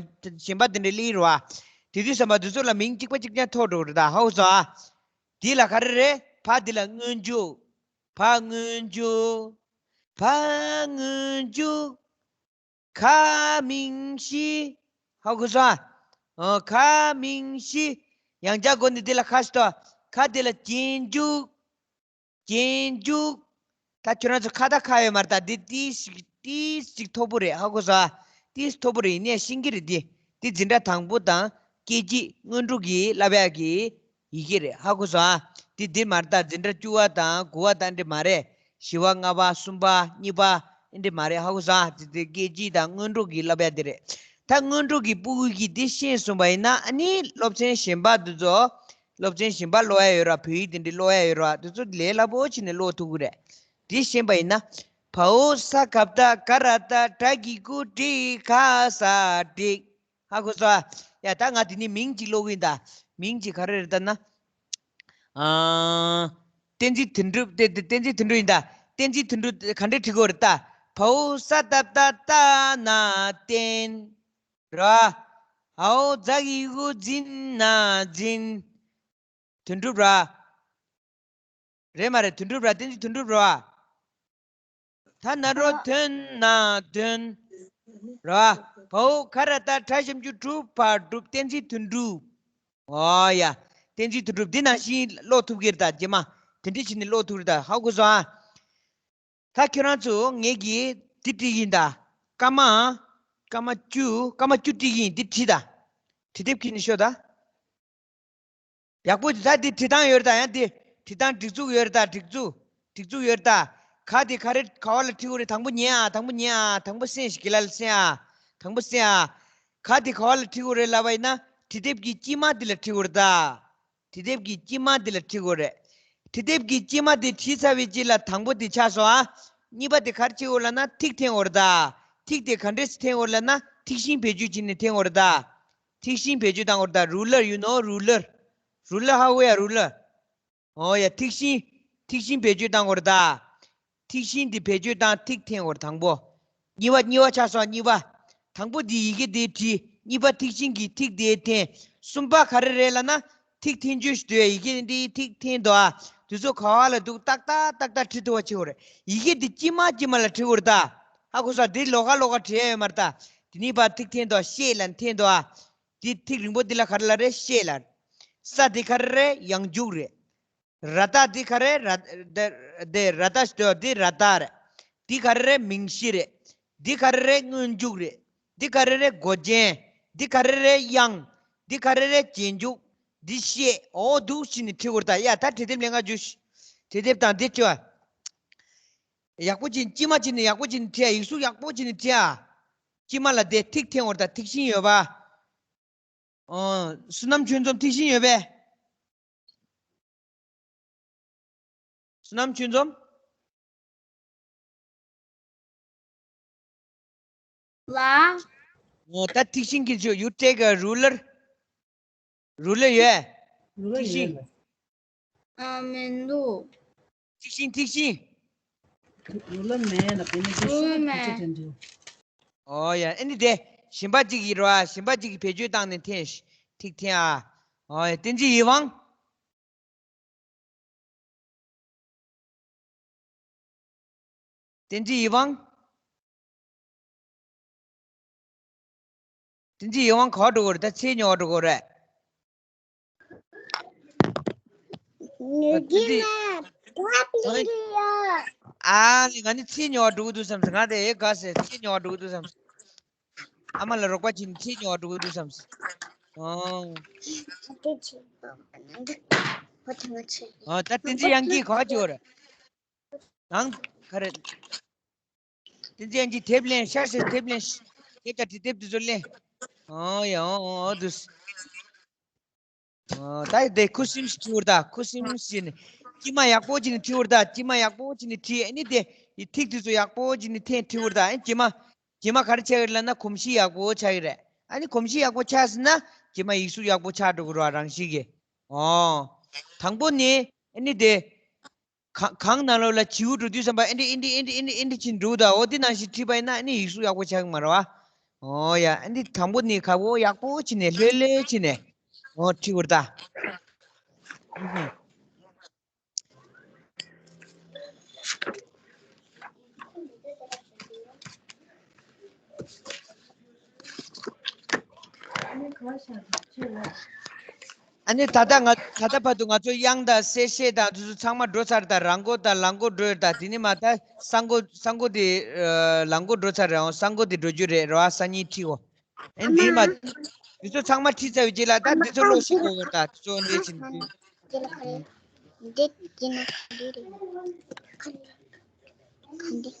གཞན་པ་འདི་འདྲ་སླེབས་རེད་བ། དེ་དུས་ཙམ་པ་འདི་ཚོ་ལ་མིང་གཅིག་པ་གཅིག་རྐྱང་ཐོགས་འགྲོ་གི་རེད་ད། ཧ་གོ་སོང་ཨ། འདི་ལ་ག་རེ་རེད། བ་འདི་ལ་སྔོན་འཇུག་བ་སྔོན་འཇུག་བ་སྔོན་འཇུག་ཁ་མིང་གཞི། ཧ་གོ་སོང་ཨ། ཨོ། ཁ་མིང་གཞི། ཡང་བསྐྱར་སྒོ་ནས་འདི་ལ་ཁ་ཞིག་ཏོ། ཁ་འདི་ལ་རྗེས་འཇུག་རྗེས་འཇུག་ད་ཁྱོད་རང་ཚོ་ཁ་བཏགས་ཁ་ཡོད་མ་རེད་ད། འདི་ཏིས་ཞིག་ཏིས་ཞིག་མཐོ་པོ་རེད། ཧ་གོ་སོང་ཨ། ཏིས་མཐོ་པོ་རེད། ཡིན་ནའི་ཤེས་ཀྱི་རེད། འདི་འདི་འཛིན་གྲྭ་དང་པོ་དང་སྐད་ཅིག་སྔོན་འགྲོ་གི་བསླབ་ཡག་གི་ཡི་གེ་རེད། ཧ་གོ་སོང་ཨ། འདི་འདི་མ་རེད་ད། འཛིན་གྲྭ་བཅུ་པ་དང་དགུ་པ་དང་འདི་མ་རེད། བཞི་པ་ལྔ་པ་གསུམ་པ་གཉིས་པ་འདི་མ་རེད། ཧ་གོ་སོང་ཨ། འདི་འདི་སྐད་ཅིག་དང་སྔོན་འགྲོ་གི་བསླབ་ཡག་འདི་རེད། ད་སྔོན་འགྲོ་གི་ཕྲུ་གུ་གིས་འདི་ཤེས་སོང་པ་ཡིན་ན། ཨ་ནི་སློབ་ཚན་གཞན་པ་འདི་ཚོ་སློབ་ཚན་གཞན་པ་ཀློག་ཡ་ཡོད་ར། བོད་ཡིག་དེ་འདྲ་ཀློག་ཡ་ཡོད་ར། དེ་ཚོ་ལས་སླ་པོ་བྱས་ནས་ཀློག་ཐུབ་ཀྱི་རེད། དེ་ཤེས་པ་ཡིན་ན། བའོ་ས་ག་བཏགས། ག་ར་བཏགས། ཏྲ་གི་གུ། ཏྲི་ག་ས་ཏྲིག་ཧ་གོ་སོང་ཨ། ཡ་ད་ང་དེ་ནས་མིང་གཅིག་ཀློག་གི་ཡིན་ད། མིང་གཅིག་ག་རེ་རེད་ལྟ་ན། ཨ། བསྟན་འཛིན་དོན་གྲུབ། དེ་དེ་བསྟན་འཛིན་དོན་གྲུབ་ཡིན་ད། བསྟན་འཛིན་དོན་གྲུབ་ག་འདྲས་བྲིས་དགོས་རེད་ད། བའོ་ས་ད་བཏགས། བཏགས་ན་བསྟན། ར། འའོ་ཛ་གི་གུ་འཛིན་ན་འཛིན། དོན་གྲུབ་ར། རེད་མ་རེད། དོན་གྲུབ་ར། བསྟན་འཛིན་དོན་གྲུབ་ར། ད་ན་རོ་དོན་ན་དོན། ར། བའོ་ག་ར་བཏགས། གྲ་ཞབས་ཀྱུ་གྲུ་བ་གྲུབ། བསྟན་འཛིན་དོན་གྲུབ། ཨོ་ཡ། བསྟན་འཛིན་དོན་གྲུབ། འདི་ནང་བཞིན་ཀློག་ཐུབ་ཀྱི་རེད་ད། རྗེས་མ་དེ་འདྲ་བྱས་ནས་ཀློག་ཐུབ་རེད་ད། ཧ་གོ་སོང་ཨ། ད་ཁྱོད་རང་ཚོ་ངེད་ཀྱིས་འདི་བྲིས་ཡིན་ད། སྐར་མ། སྐར་མ་བཅུ། སྐར་མ་བཅུ་བྲིས་ཡིན། འདི་བྲིས་ད། བྲིས་དེབ་ཁྱེར་ནས་ཤོག་ད། ཡག་པོ་ད་འདི་བྲིས་སྟངས་ཡོད་རེད་ད། ཡང་འདི་བྲིས་སྟངས་སྒྲིག་འཛུགས་ཡོད་རེད་ད། སྒྲིག་འཛུགས། སྒྲིག་འཛུགས་ཡོད་རེད་ད། ག་དེ་ག་རེ་ག་བ་ལ་བྲིས་དགོས་རེད། དང་པོ་ཉན་ཨ། དང་པོ་ཉན་ཨ། དང་པོ་གསན་ཞིག་གི་ལ་ལ་གསན་ཨ། དང་པོ་གསན་ཨ། ག་དེ་ག་བ་ལ་བྲིས་དགོས་རེད་ལབ་པ་ཡིན་ན། བྲིས་དེབ་ཀྱི་དཀྱིལ་མ་འདི་ལ་བྲིས་དགོས་རེད་ད། བྲིས་དེབ་ཀྱི་དཀྱིལ་མ་འདི་ལ་བྲིས་དགོས་རེད། བྲིས་དེབ་ཀྱི་དཀྱིལ་མ་འདི་བྲིས་ཚར་བའི་རྗེས་ལ་དང་པོ་འདི་ཆགས་སོང་ཨ། གཉིས་པ་འདི་ག་རེ་བྱེད་དགོས་ལབ་ན། ཐིག་འཐེན་དགོས་རེད་ད། ཐིག་དེ་ག་འདྲས་སེ་འཐེན་དགོས་ལབ་ན། ཐིག་ཤིང་བེད་སྤྱོད་བྱས་ནས་འཐེན་དགོས་རེད་ད། ཐིག་ཤིང་བེད་སྤྱོད་བཏང་དགོས་རེད་ད། རུ་ལར། ཡུ་ནོ། རུ་ལར། རུ་ལར། ཧ་གོ་ཡ། རུ་ལར། ཨོ་ཡ། ཐིག་ཤིང་། ཐིག་ཤིང་བེད་སྤྱོད་བཏང་དགོས་རེད་ད། ཐིག་ཤིང་འདི་བེད་སྤྱོད་བཏང་། ཐིག་འཐེན་དགོས་རེད་དང་པོ། གཉིས་པ། གཉིས་པ་ཆགས་སོང་། གཉིས་པ། དང་པོ་འདི་ཡི་གེ་འདི་བྲིས། གཉིས་པ་ཐིག་ཤིང་གི་ཐིག་འདི་འཐེན། གསུམ་པ་ག་རེ་རེད་ལབ་ན། ཐིག་འཐེན་བྱེད་ཞུ་དུས་ཡི་གེ་འདི་ཐིག་འཐེན་འདུག་ཨ། དེ་ཚོ་ག་བ་ལ་འདུག་ཏག་ཏག་ཏག་ཏག་བྲིས་ཐུབ་པ་བྱེད་དགོས་རེད། ཡི་གེ་འདི་དཀྱིལ་མ་དཀྱིལ་མ་ལ་བྲིས་དགོས་རེད་ད། ཧ་གོ་སོང་། འདི་ལོགས་ཀ་ལོགས་ཀ་བྲིས་ཡ་ཡོད་མ་རེད་ད། དེ་ནས་ཕར་ཐིག་འཐེན་འདུག་ཨ། ཤད་ལ་འཐེན་འདུག་ཨ། འདི་ཐིག་རིང་པོ་འདི་ལ་ག་རེ་ལབ་རེད། ཤད་ལ། ས་འདི་ག་རེ་རེད། ཡང་འཇུག་རེད། ར་བཏགས་འདི་ག་རེ་ར། འདི་ར་བཏགས་ཤིག་འདི་ར་བཏགས་རེད། འདི་ག་རེ་རེད། མིང་གཞི་རེད། འདི་ག་རེ་རེད། སྔོན་འཇུག་རེད། འདི་ག་རེ་རེད། མགོ་ཅན། འདི་ག་རེ་རེད། དབྱངས། འདི་ག་རེ་རེད། རྗེས་འཇུག་འདི་ཤད། འོ་འདུག་སེ་ནས་བྲིས་དགོས་རེད་ད། ཡ་ད་བྲིས་དེབ་ལེན་ག་འཇུ་ཤིག་བྲིས་དེབ་དང་འདི་བཅོ། ཡག་པོ་བྱས་ནས། དཀྱིལ་མ་བྱས་ནས་ཡག་པོ་བྱས་ནས་བྲིས་ཨ། ཡིག་གཟུགས་ཡག་པོ་བྱས་ནས་བྲིས་ཨ། དཀྱིལ་མ་ལ་དེ་ཐིག་འཐེན་དགོས་རེད་ད། ཐིག་ཤིང་ཡོད་པ། ཨོ། བསོད་ནམས་ཆོས་འཛོམས། ཐིག་ཤིང་ཡོད་པས། བསོད་ནམས་ཆོས་འཛོམས། ལ། ཨོ། ད་ཐིག་ཤིང་གི་ཆོ། you take a ruler. རུ་ལར་ཡོད། རུ་ལར་ཐིག་ཤིང་། ཡོད་ལ། ཨ། མི་འདུག་ཐིག་ཤིང་། ཐིག་ཤིང་། རུ་ལར་མེད་ལ། དེ་ནི་དེ་ཤོ་ལ་ཐིག་ཤིང་དྲན་འདུག་ཨོ་ཡ། ཨ་ནི་དེ་གཞན་པ་གཅིག་གིས་རོ། གཞན་པ་གཅིག་གིས་བེད་སྤྱོད་བཏང་ནས་འཐེན། ཐིག་འཐེན་ཨ། ཨོ་ཡ། བསྟན་འཛིན་ཡིད་དབང་། བསྟན་འཛིན་ཡིད་དབང་། བསྟན་འཛིན་ཡིད་དབང་ག་པར་འགྲོ་གི་རེད། ད་ཚིག་ཉོ་བར་འགྲོ་གི་རེད། ངས་ཀྱི་ན་ད་པི་ལི་ཡ། ཨ་ལེ། ང་ནི་ཚིག་ཉོ་བར་འགྲོ་གི་འདུག་བསམ་སོང་། ང་དེ་ཨེ་དགའ་ཟེར། ཚིག་ཉོ་བར་འགྲོ་གི་འདུག་བསམ་སོང་། ཨ་མ་ལ་རོགས་པ་བྱས་ནས་ཚིག་ཉོ་བར་འགྲོ་གི་འདུག་བསམ་སོང་། ཨོ། ཨ། ད་བསྟན་འཛིན་དབྱངས་སྐྱིད་ག་པར་འགྲོ་གི་རེད། ནང་ག་རེ། བསྟན་འཛིན་ཨན་ཅི་དེབ་ལེན། ཤར་ཤར་དེབ་ལེན། དེབ་དང་བྲིས་དེབ་དེ་ཚོ་ལེན། ཨོ་ཡ་ཨོ་ཨོ་འདུག་ཨོ་ད་དེ་ཁུ་སིམ་ཞིག་བྲིས་བར་ད། ཁུ་སིམ་ཞིག་ནས་དཀྱིལ་མ་ཡག་པོ་ཅིག་ནས་བྲིས་བར་ད། དཀྱིལ་མ་ཡག་པོ་ཅིག་ནས་བྲིས། ཨ་ནི་དེ་ཐིག་དེ་ཚོ་ཡག་པོ་ཅིག་ནས་འཐེན་བྲིས་བར་ད། ཨ་ནི་དཀྱིལ་མ་དཀྱིལ་མ་ག་རེ་ཆགས་ཀྱི་རེད་ལབ་ན་གོམས་གཤིས་ཡག་པོ་ཆགས་ཀྱི་རེད། ཨ་ནི་གོམས་གཤིས་ཡག་པོ་ཆགས་ཟིན་ན་དཀྱིལ་མ་ཡིག་གཟུགས་ཡག་པོ་ཆགས་འགྲོ་གི་རེད་བ། རང་བཞིན་གྱིས། ཨོ། དང་པོ་ནི་ཨ་ནི་དེ། གང་གང་ནང་ལོགས་ལ་བྱིའུ་འགྲོ་དུས་ཙམ་པ་ཨེ་འདྲ་ཨེ་འདྲ་ཨེ་འདྲ་ཨེ་འདྲ་ཨེ་འདྲ་ཅིག་འགྲོ་ད། འོ་དེ་ནང་བཞིན་བྲིས་པ་ཡིན་ན་ཨ་ནི་ཡིག་གཟུགས་ཡག་པོ་ཆགས་ཀྱི་མ་རེད་བ། ཨོ་ཡ། ཨ་ནི་དང་པོ་ནི་ཁ་བོ་ཡག་པོ་བྱས་ནས་ལྷོད་ལྷོད་བྱས་ནས་ཨོ་བྲིས་བར་ད། ཨ་ནི་ད་ལྟ་ང་ད་ལྟ་བར་དུ་ང་ཚོ་དབྱངས་དང་གསལ་བཤད་དང་དེ་ཚོ་ཚང་མ་འགྲོ་ཚར་ད། རང་མགོ་དང་ལག་མགོ་འགྲོ་ཡོད་ད། དེ་ནི་མ་ད་ས་མགོ་ས་མགོ་དེ་ལག་མགོ་འགྲོ་ཚར་རེད། འོ་ས་མགོ་དེ་འགྲོ་རྒྱུ་རེད་རེད་བ། སང་ཉིན་ཁྲིད་འོ། ཨ་འདི་མ། འདི་ཚོ་ཚང་མ་ཁྲིད་ཚར་བའི་རྗེས་ལ་ད་འདི་ཚོ་ཀློག་ཤེས་དགོས་ཀྱི་རེད་ད། འདི་ཚོ་འདི་བྱེད་འདི། འདི་ཀྱི་ན་འདི་རེད། ཁ་འདི། ཁ་འདི།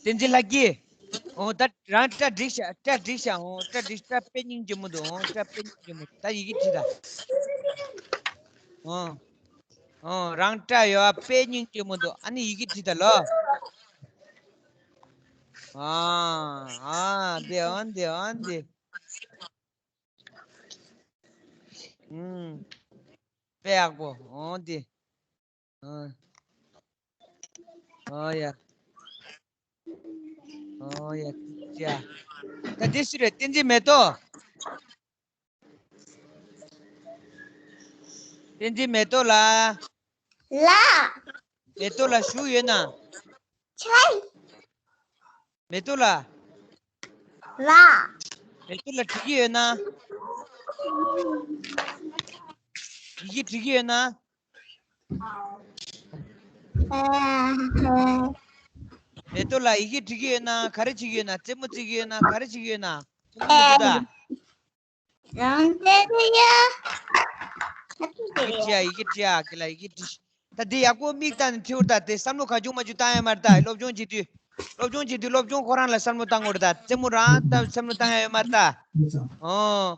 བསྟན་འཛིན་ལྷ་སྐྱིད། འོ་ད་རང་སྐྲ་བསྒྲིགས་ཤག་སྐྲ་བསྒྲིགས་ཤག་འོ་སྐྲ་བསྒྲིགས། སྐྲ་དཔེ་སྙིང་རྗེ་མོ་འདུག་འོ་སྐྲ་དཔེ་སྙིང་རྗེ་མོ་འདུག་ད་ཡི་གེ་བྲིས་ད། འོ། འོ་རང་སྐྲ་ཡོད་ཨ། དཔེ་སྙིང་རྗེ་མོ་འདུག་ཨ་ནི་ཡི་གེ་བྲིས་ད་ལོ། ཨ་ཨ་འདི་ཨ་འདི་ཨ་འདི། ཨུམ། དཔེ་ཡག་པོ། འོ་འདི། ཨ། ཨོ་ཡ། ཨོ་ཡ། ཡ། ད་འདི་སུ་རེད། བསྟན་འཛིན་མེ་ཏོག་བསྟན་འཛིན་མེ་ཏོག་ལ། ལ། མེ་ཏོག་ལ་གཞུག་ཡོད་ན། ཆོས། མེ་ཏོག་ལ། ལ། མེ་ཏོག་ལ་བྲིས་ཀྱི་ཡོད་ན། ཡི་གེ་བྲིས་ཀྱི་ཡོད་ན། མེ་ཏོག་ལ་ཡི་གེ་བྲིས་ཀྱི་ཡོད་ན། ག་རེ་བྱེད་ཀྱི་ཡོད་ན། རྩེད་མོ་རྩེ་གི་ཡོད་ན། ག་རེ་བྱེད་ཀྱི་ཡོད་ན། རྩེད་མོ་རྩེ་གི་འདུག་ད། རང་བཙན་དུ་ཡ། ཡི་གེ་བྲིས་ཡ། ཡི་གེ་བྲིས་ཡ། ཁྱེད་ལ་ཡི་གེ་བྲིས། ད་འདི་ཡག་པོ་མིག་བལྟས་ནས་བྲིས་འོར་ད། དེ་བསམ་བློ་གང་བྱུང་མ་བྱུང་བཏང་ཡ་མ་རེད་ད། སློབ་སྦྱོང་བྱེད་དུས། སློབ་སྦྱོང་བྱེད་དུས་སློབ་སྦྱོང་ཁོ་རང་ལ་བསམ་བློ་བཏང་དགོས་རེད་ད། རྩེད་མོ་རང་ད་བསམ་བློ་བཏང་ཡ་ཡོད་མ་རེད་ད། ཨོ།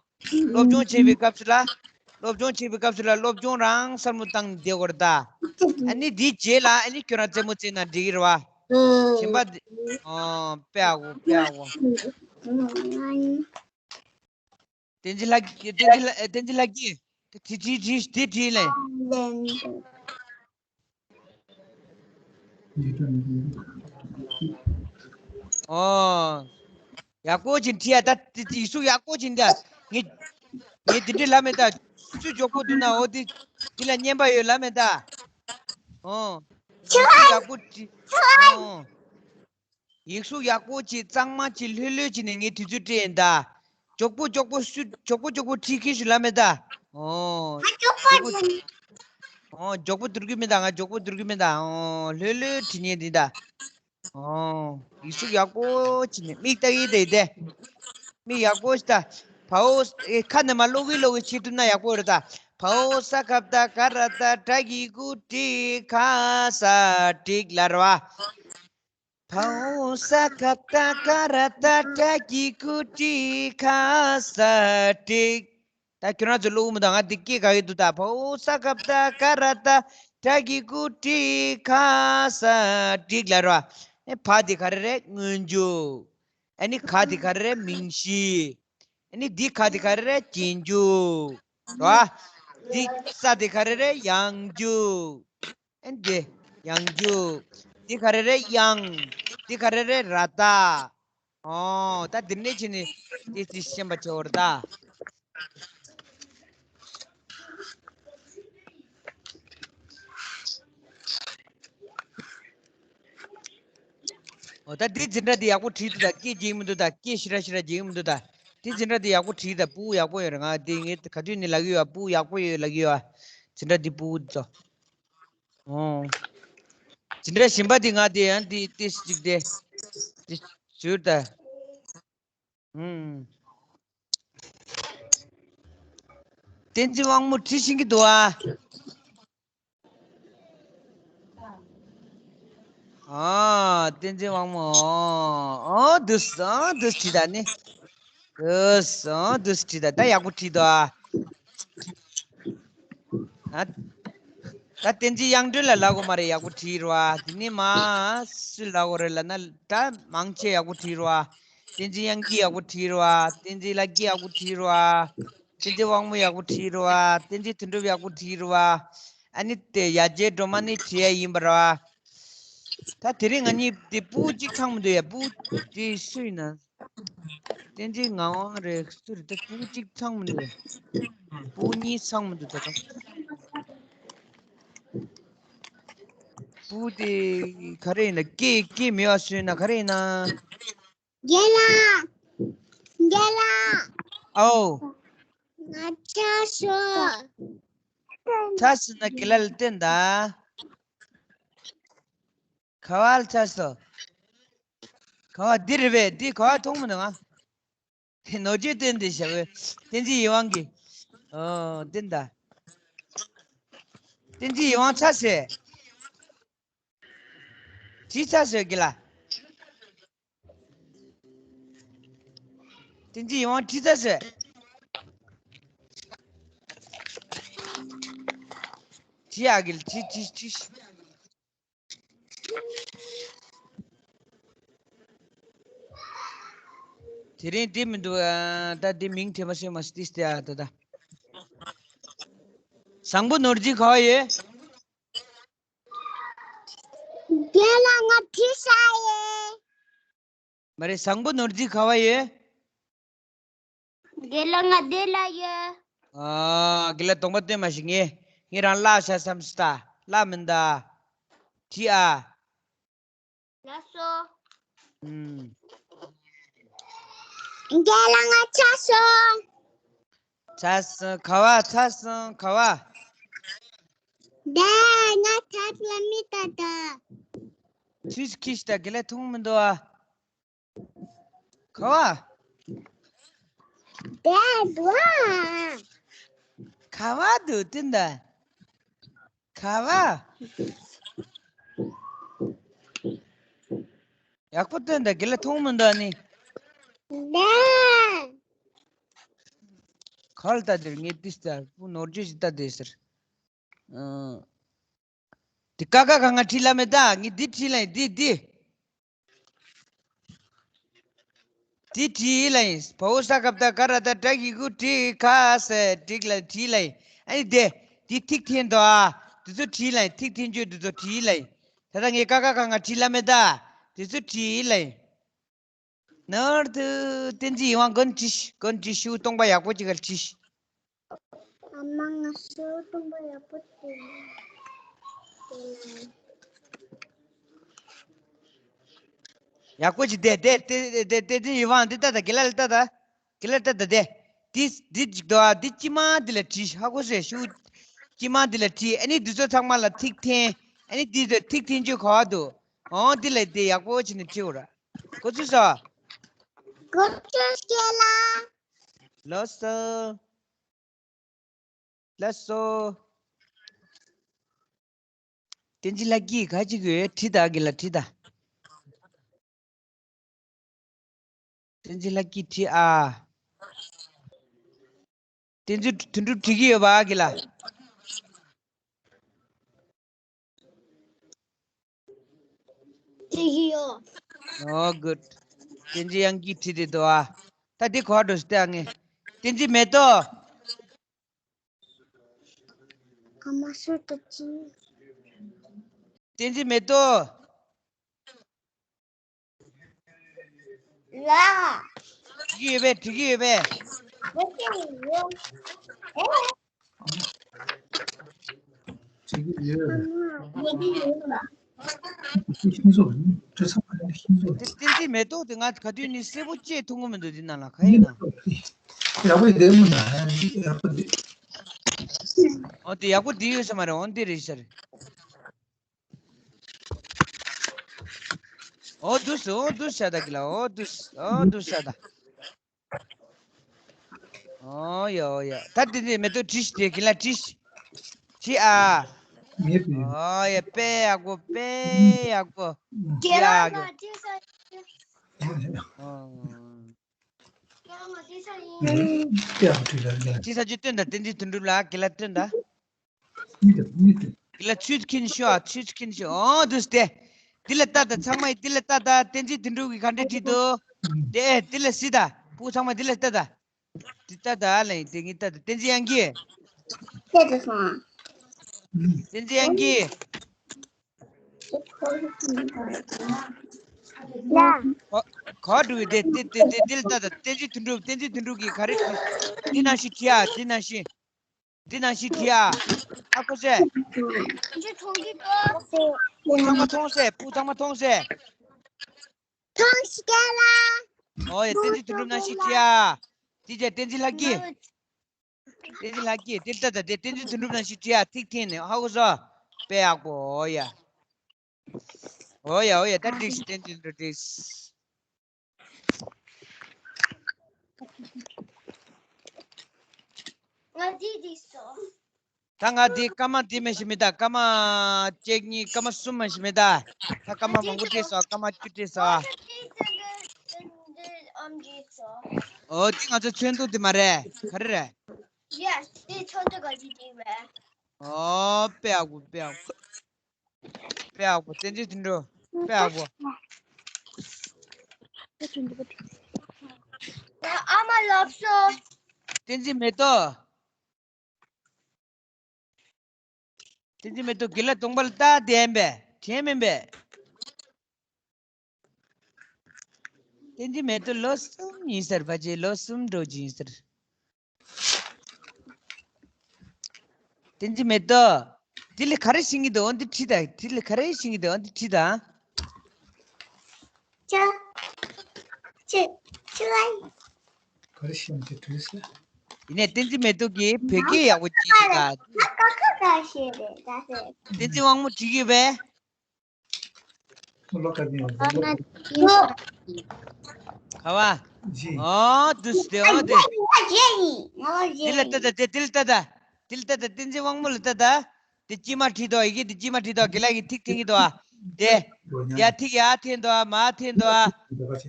སློབ་སྦྱོང་བྱེད་པའི་སྐབས་སུ་ལ། སློབ་སྦྱོང་བྱེད་པའི་སྐབས་སུ་ལ་སློབ་སྦྱོང་རང་བསམ་བློ་བཏང་ནས་བསྡད་དགོས་རེད་ད། ཨ་ནི་འདིའི་རྗེས་ལ་ཨ་ནི་ཁྱོད་རང་རྩེད་མོ་རྩེས་ན་འགྲིག་གི་རེད་བ། གཞན་པ་འདི། ཨོ། དཔེ་ཡག་པོ། དཔེ་ཡག་པོ། བསྟན་འཛིན་ལྷ། བསྟན་འཛིན་ལྷ། བསྟན་འཛིན་ལྷ་སྐྱིད། དེ་བྲིས་བྲིས་བྲིས་དེ་བྲིས་ལེ། ཨོ། ཡག་པོ་ཅིག་བྲིས་ཡ་ད། དེ་དེ་ཡིག་གཟུགས་ཡག་པོ་ཅིག་འདི། ངས་ངས་དེ་འདྲས་ལབ་མེད་ད། སུས་མགྱོགས་པོ་འདུག་ན་འོ་དེ་དེ་ལ་བསྙེན་པ་ཡོད་ལབ་མེད་ད། ཨོ། ཡིག་གཟུགས་ཡག་པོ་བྲིས། ཨོ། ཡིག་གཟུགས་ཡག་པོ་ཅིག་གཙང་མ་ཅིག་ལྷོད་ལྷོད་ཅིག་ནས་ངས་དུས་ཚོད་སྤྲད་ཡིན་ད། མགྱོགས་པོ་མགྱོགས་པོ་སུ་མགྱོགས་པོ་མགྱོགས་པོ་བྲིས་ཁྱེར་ཤོག་ལབ་མེད་ད། ཨོ། ང་མགྱོགས་པོ་མགྱོགས་པོ་བྲིས། ཨོ། མགྱོགས་པོ་བསྡུར་གི་མེད་ད། ང་མགྱོགས་པོ་བསྡུར་གི་མེད་ད། ཨོ། ལྷོད་ལྷོད་བྲིས་ཉན་འདི་ད། ཨོ། ཡིག་གཟུགས་ཡག་པོ་བྱས་ནས་མིག་ལྟ་གི་དེ་དེ། མིག་ཡག་པོ་ཞིག་ལྟ། བའོ། ཨེ་ཁ་ནས་མར་ཀློག་གི་ཀློག་གི་བྱེད་ཐུབ་ན་ཡག་པོ་རེད་ད། བའོ་ས་ག་བཏགས་ག་ར་བཏགས་ཊ་གི་གུ་ཊི་ཁ་ས་ཊིག་ལབ་རེད་བ། བའོ་ས་ག་བཏགས་ག་ར་བཏགས་ཊ་གི་གུ་ཊི་ཁ་ས་ཊིག་ད་ཁྱོད་རང་ཚོ་ཀློག་མི་འདུག་ང་འདི་སྐད་ག་གི་འདུག་ད། བའོ་ས་ག་བཏགས་ག་ར་བཏགས་ཊ་གི་གུ་ཊི་ཁ་ས་ཊིག་ལབ་རེད་བ། ཨེ་ཕ་འདི་ག་རེ་རེད། སྔོན་འཇུག་ཨ་ནི་ག་འདི་ག་རེ་རེད། མིང་གཞི། ཨ་ནི་འདི་ག་འདི་ག་རེ་རེད། རྗེས་འཇུག་རེད་བ། འདི་ས་འདི་ག་རེ་རེད། ཡང་འཇུག་ཨ་ནི་འདི་ཡང་འཇུག་འདི་ག་རེ་རེད། དབྱངས། འདི་ག་རེ་རེད། ར་བཏགས། ཨོ། ད་འདི་ནས་བྱས་ནས་ཏོག་ཙམ་ཤེས་པ་བྱེད་འོ་རེད་ད། ཨོ། ད་འདི་འཛིན་གྲྭ་འདི་ཡག་པོ་བྲིས་འདུག་ད། སྐད་རྒྱག་གི་མི་འདུག་ད། སྐད་ཞེ་དྲག་ཞེ་དྲག་རྒྱག་གི་མི་འདུག་ད། འདི་འཛིན་གྲྭ་འདི་ཡག་པོ་བྲིས་ད། སྤུ་གུ་ཡག་པོ་ཡོད་རེད། ང་འདི་ངས་ག་དུས་ནས་ལབ་ཀྱི་ཡོད། སྤུ་གུ་ཡག་པོ་ཡོད་ལབ་ཀྱི་ཡོད། འཛིན་གྲྭ་འདི་སྤུ་གུ་འདི་ཚོ། ཨོ། འཛིན་གྲྭ་གཞན་པ་འདི་ང་འདི་ཡང་འདི་ཏོག་ཙམ་ཅིག་འདི་འདི་ཟུར་ད། ཨུམ། བསྟན་འཛིན་དབང་མོ་བྲིས་ཤེས་ཀྱི་འདུག་ཨ། ཨ། བསྟན་འཛིན་དབང་མོ། ཨོ་འདུག་ཨོ་འདུག་བྲིས་ད་ནི། འདུག་ཨོ་འདུག་བྲིས་ད། ད་ཡག་པོ་བྲིས་འདུག་ཨ། ཨ། ད་བསྟན་འཛིན་དབྱངས་སྒྲོན་ལ་ལབ་དགོས་མ་རེད། ཡག་པོ་བྲིས་རོ་ཨ། དེ་ནི་མ་སུ་ལབ་དགོས་རེད་ལབ་ན། ད་མང་ཆེ་ཡག་པོ་བྲིས་རོ་ཨ། བསྟན་འཛིན་དབྱངས་སྐྱིད་ཡག་པོ་བྲིས་རོ་ཨ། བསྟན་འཛིན་ལྷ་སྐྱིད་ཡག་པོ་བྲིས་རོ་ཨ། བསྟན་འཛིན་དབང་མོ་ཡག་པོ་བྲིས་རོ་ཨ། བསྟན་འཛིན་དོན་གྲུབ་ཡག་པོ་བྲིས་རོ་ཨ། ཨ་ནི་དེ་ཡ་རྗེ་སྒྲོལ་མ་ནི་བྲིས་ཡ་ཡིན་པ་རེད་བ། ད་དེ་རིང་ང་གཉིས་དེ་སྤུ་གུ་གཅིག་ཚང་མི་འདུག་ཡ། སྤུ་གུ་དེ་སུ་ཡིན་ན། བསྟན་འཛིན་ངག་དབང་རེད། སུ་རེད། ད་སྤུ་གུ་གཅིག་ཚང་མི་འདུག་ཡ། སྤུ་གུ་གཉིས་ཚང་མི་འདུག་ད་ད། སྤུ་གུ་དེ་ག་རེ་ཡིན་ན། སྐད་སྐད་མེད་པ་སུ་ཡིན་ན། ག་རེ་ཡིན་ན། རྒན་ལགས། རྒན་ལགས། ཨའོ། ང་ཚ་སོང་། ཚ་སོང་ན་རྒན་ལགས་ལ་བསྟན་ད། ག་བ་ལ་ཚ་སོང་། ག་བ་འདི་རེད་པས། འདི་ག་བ་མཐོང་མི་འདུག་ཨ། དེ་ནོར་བཅོས་བསྟན་ཏེ་བཞག་པས། བསྟན་འཛིན་ཡིད་དབང་གིས། ཨོ་བསྟན་ད། བསྟན་འཛིན་ཡིད་དབང་ཚ་སོང་། བྲིས་ཚར་སོང་གི་ལ། བསྟན་འཛིན་ཡིད་དབང་བྲིས་ཚར་སོང་། བྲིས་ཨ་གི་ལ། བྲིས་བྲིས་བྲིས། དེ་རིང་འདི་མི་འདུག་ཨ། ད་འདི་མིང་དེ་མ་ཤེས་མ་ཤེས་ཏིས་ཏེ་ཨ་ད་ད། བཟང་པོ་ནོར་འཛིན་ག་བ་ཡོད། རྒན་ལགས་ང་བྲིས་ཚར་ཡོད། མ་རེད། བཟང་པོ་ནོར་འཛིན་ག་བ་ཡོད། རྒན་ལགས་ང་འདི་ལ་ཡོད། ཨ། རྒན་ལགས་གདོང་པ་སྟོན་མ་ཤེས། ངས་ངས་རང་བརླག་བཞག་བསམ་སོང་ད། བརླག་མིན་ད། བྲིས་ཨ། ལགས་སོ། ཨུམ། རྒན་ལགས་ང་ཚ་སོང་། ཚ་སོང་། ག་བ་ཚ་སོང་། ག་བ། ད་ང་ཐབ་ལ་མི་ལྟ་ད། ཚུས་ཁིས་ད་གི་ལ་མཐོང་མི་འདུག་ཨ། ག་བ། ད་འདུག་ཨ། ག་བ་འདུག་དེ་འདྲ། ག་བ། ཡག་པོ་སྟོན་ད། གི་ལ་མཐོང་མི་འདུག་ཨ་ནི། ད། ག་ལ་ལྟ་དེར་ངས་ཏིས་ལྟ་སྤུ་ནོར་བཅོས་ཤིག་ལྟ་དེ་ཟེར། ཨང་། དེ་ཀ་ཁ་ག་ང་བྲིས་ལ་མེད་ད། ངས་འདི་བྲིས་ལ་ཡིན། འདི་འདི། འདི་བྲིས་ལ་ཡིན། བ་འོག་ས་ག་བཏགས་སྒ་ར་བཏགས་སྒྲ་ཞབས་ཀྱུ་སྒྲུ། ག་ས་འགྲིག་ལ་བྲིས་ལ་ཡིན། ཨ་ནི་དེ་འདི་ཐིག་འཐེན་དོ་ཨ། འདི་ཚོ་བྲིས་ལ་ཡིན། ཐིག་འཐེན་བཅུག་འདི་ཚོ་བྲིས་ལ་ཡིན། ད་ལྟ་ངས་ཀ་ཁ་ག་ང་བྲིས་ལ་མེད་ད། འདི་ཚོ་བྲིས་ལ་ཡིན། ནར་དུ་བསྟན་འཛིན་ཡིད་དབང་གོན་བྲིས། གོན་བྲིས་ཤུ་སྟོང་པ་ཡག་པོ་ཅིག་ག་བྲིས། ཨ་མ་ང་ཤུ་སྟོང་པ་ཡག་པོ་བྲིས། ཡག་པོ་ཅིག་བསྟན་བསྟན་བསྟན་བསྟན་འཛིན་ཡིད་དབང་འདི་ལྟ་ད། གི་ལ་ལ་ལྟ་ད། གི་ལ་ལྟ་ད་དེ། འདི་འདི་ཅིག་དོ་ཨ། འདི་ཅི་མ་འདི་ལ་བྲིས། ཧ་གོ་སོང་ཤུ། ཅི་མ་འདི་ལ་བྲིས། ཨ་ནི་འདི་ཚོ་ཚང་མ་ལ་ཐིག་འཐེན། ཨ་ནི་འདི་ཚོ་ཐིག་འཐེན་བཅུག་ག་བ་འདུག་ཨོ་འདི་ལ་དེ་ཡག་པོ་བྱས་ནས་བྲིས་འོ་ར། གོ་ཚུལ་སོ། གོ་ཚུལ་སྐྱེ་ལ། ལགས་སོ། ལགས་སོ། བསྟན་འཛིན་ལྷ་སྐྱིད་ག་ཅིག་ཡོད། བྲིས་ད་གི་ལ་བྲིས་ད། བསྟན་འཛིན་ལྷ་སྐྱིད་བྲིས་ཨ། བསྟན་འཛིན་དོན་གྲུབ་བྲིས་ཀྱི་ཡོད་པ་གི་ལ། བྲིས་ཀྱི་ཡོད། ཨོ་གུཌ། བསྟན་འཛིན་དབྱངས་སྐྱིད་བྲིས་ཏེ་འདུག་ཨ། ད་འདི་གོ་འགྲོ་སྟེ་ཨ་ངས། བསྟན་འཛིན་མེ་ཏོག་ཨ་མ་སུ་ཏུ་ཅི། བསྟན་འཛིན་མེ་ཏོག་ལ། བྲིས་ཀྱི་ཡོད་པས། བྲིས་ཀྱི་ཡོད་པས། བྲིས་ཀྱི་ཡོད། ཤིང་བཟོ་བྲིས་ཚར་བ་ནི་ཤིང་བཟོ། དེ་བསྟན་འཛིན་མེ་ཏོག་དེ་ང་ག་དུས་ནས་གསལ་པོ་ཅིག་མཐོང་གི་མི་འདུག་འདི་ནང་ལ་ག་ཡིན་ན། ཡག་པོ་བསྡད་མི་འདུག་ཡག་པོ་བསྡད། ཨོ་དེ་ཡག་པོ་བསྡད་ཡོད་ས་མ་རེད། ཨོ་འདི་རེད་ཤར། ཨོ་འདུག་སེ། ཨོ་འདུག་སེ་ད་གི་ལ། ཨོ་འདུག་སེ། ཨོ་འདུག་སེ་ད། ཨོ་ཡ་ཨོ་ཡ། ད་དེ་ནས་མེ་ཏོག་བྲིས་ཤིག་དེ་གི་ལ་བྲིས་ཤིག་བྲིས་ཨ། ངེས་པའི། ཨོ་ཡ། དཔེ་ཡག་པོ། དཔེ་ཡག་པོ། རྒྱལ་ལ་ཡག་པོ། ང་དེ་ས་ཡིན། ཨོ། རྒྱལ་ལ་ང་དེ་ས་ཡིན། དཔེ་ཡག་པོ་བྲིས་ལ་རྒྱལ་ལ། དེ་ས་ཅིག་སྟོན་དང་། བསྟན་འཛིན་དོན་གྲུབ་ལགས། རྒྱལ་ལ་སྟོན་དང་། གཉིད་དུ་གཉིད་དུ། དེ་ལ་ཚུལ་ཁྱིན་ཤོག་ཨ། ཚུལ་ཁྱིན་ཤོག་ཨོ་འདུག་སྟེ། དེ་ལ་ལྟ་ད། ཚང་མ་ཡིས་དེ་ལ་ལྟ་ད། བསྟན་འཛིན་དོན་གྲུབ་ཀྱིས་ག་འདྲ་བྲིས་འདུག་དེ་དེ་ལ་གཟིགས་ད། སྤུ་གུ་ཚང་མ་དེ་ལ་ལྟ་ད། དེ་ལྟ་ད་ལ་ཡིན། དེ་ངས་ལྟ་ད། བསྟན་འཛིན་དབྱངས་སྐྱིད། བསྟན་འཛིན་དབྱངས་སྐྱིད། ག་ག་འགྲོ་གི། དེ་དེ་དེ་དེ་དེ་ལ་ལྟ་ད། བསྟན་འཛིན་དོན་གྲུབ། བསྟན་འཛིན་དོན་གྲུབ་ཀྱིས་ག་རེ་བྲིས། དེ་ནང་བཞིན་བྲིས་ཨ། དེ་ནང་བཞིན། འདི་ནང་བཞིན་བྲིས་ཨ། ཨ་ཁུ་སེ། འདི་མཐོང་གི་འདུག་སྤུ་གུ་ཚང་མ་མཐོང་སེ། སྤུ་གུ་ཚང་མ་མཐོང་སེ། མཐོང་ཤི་ཀ་ལ། ཨོ་ཡ། བསྟན་འཛིན་དོན་གྲུབ་ནང་བཞིན་བྲིས་ཨ། དེ་རྗེས་བསྟན་འཛིན་ལྷ་སྐྱིད། བསྟན་འཛིན་ལྷ་སྐྱིད། དེ་ལྟ་ད། དེ་བསྟན་འཛིན་དོན་གྲུབ་ནང་བཞིན་བྲིས་ཨ། ཐིག་འཐེན་ནས། ཧ་གོ་སོང་། དཔེ་ཡག་པོ། ཨོ་ཡ། ཨོ་ཡ། ཨོ་ཡ། ད་འགྲིགས་ཤི། བསྟན་འཛིན་དོན་གྲུབ་འགྲིགས། ང་འདི་འགྲིགས་སོང་། ད་ང་འདི་སྐར་མ་འདི་མ་ཞིག་མེད་ད། སྐར་མ་གཅིག་གཉིས། སྐར་མ་གསུམ་མ་ཞིག་མེད་ད། ད་སྐར་མ་མང་པོ་བྲིས་སོང་། སྐར་མ་བཅུ་བྲིས་སོང་། ཨ། ཨོ་འདི་ང་ཚོ་ཚོན་མདོག་འདི་མ་རེད། ག་རེ་རེད། ཡ། འདི་ཚོན་མདོག་ག་ཅི་འདི་རེད། ཨོ་དཔེ་ཡག་པོ། དཔེ་ཡག་པོ། དཔེ་ཡག་པོ། བསྟན་འཛིན་དོན་གྲུབ། དཔེ་ཡག་པོ། ཨ་མ་ལབ་སོང་། བསྟན་འཛིན་མེ་ཏོག་བསྟན་འཛིན་མེ་ཏོག་དགེ་ལགས་གདོང་པ་ལ་ལྟ་བསྡད་པས། དྲན་མིན་པས། བསྟན་འཛིན་མེ་ཏོག་ལོ་གསུམ་ཡིན་ཟེར། ཕལ་ཆེར་ལོ་གསུམ་འགྲོ་གི་ཡིན་ཟེར། བསྟན་འཛིན་མེ་ཏོག་དེ་ལ་ག་རེ་ཤེས་ཀྱི་འདུག་འོ་འདི་བྲིས་དང་། དེ་ལ་ག་རེ་ཤེས་ཀྱི་འདུག་འོ་འདི་བྲིས་དང་། ཅ། ཅ། ཅ། ག་རེ་ཤེས་ཀྱི་འདུག་ཟེར། ཡིན་ནའི་བསྟན་འཛིན་མེ་ཏོག་གིས་བོད་སྐད་ཡག་པོ་བྲིས་ཀྱི་འདུག་ད་ག་ག་ག་ཤེས་རེད་ད་ཟེར། བསྟན་འཛིན་དབང་མོ་བྲིས་ཀྱི་བས། ག་བ། ཨོ་འདུག་སྟེ། ཨོ་དེ། དེ་ལ་ལྟ་ད། དེ་དེ་ལ་ལྟ་ད། དེ་ལ་ལྟ་ད། བསྟན་འཛིན་དབང་མོ་ལ་ལྟ་ད། དེ་གཅིག་མ་བྲིས་འདུག་ཡི་གེ་དེ་གཅིག་མ་བྲིས་འདུག་དགེ་ལགས་ཀྱིས་ཐིག་འཐེན་གྱི་འདུག་དེ་ཡ་ཐིག་ཡར་འཐེན་འདུག་མར་འཐེན་འདུག་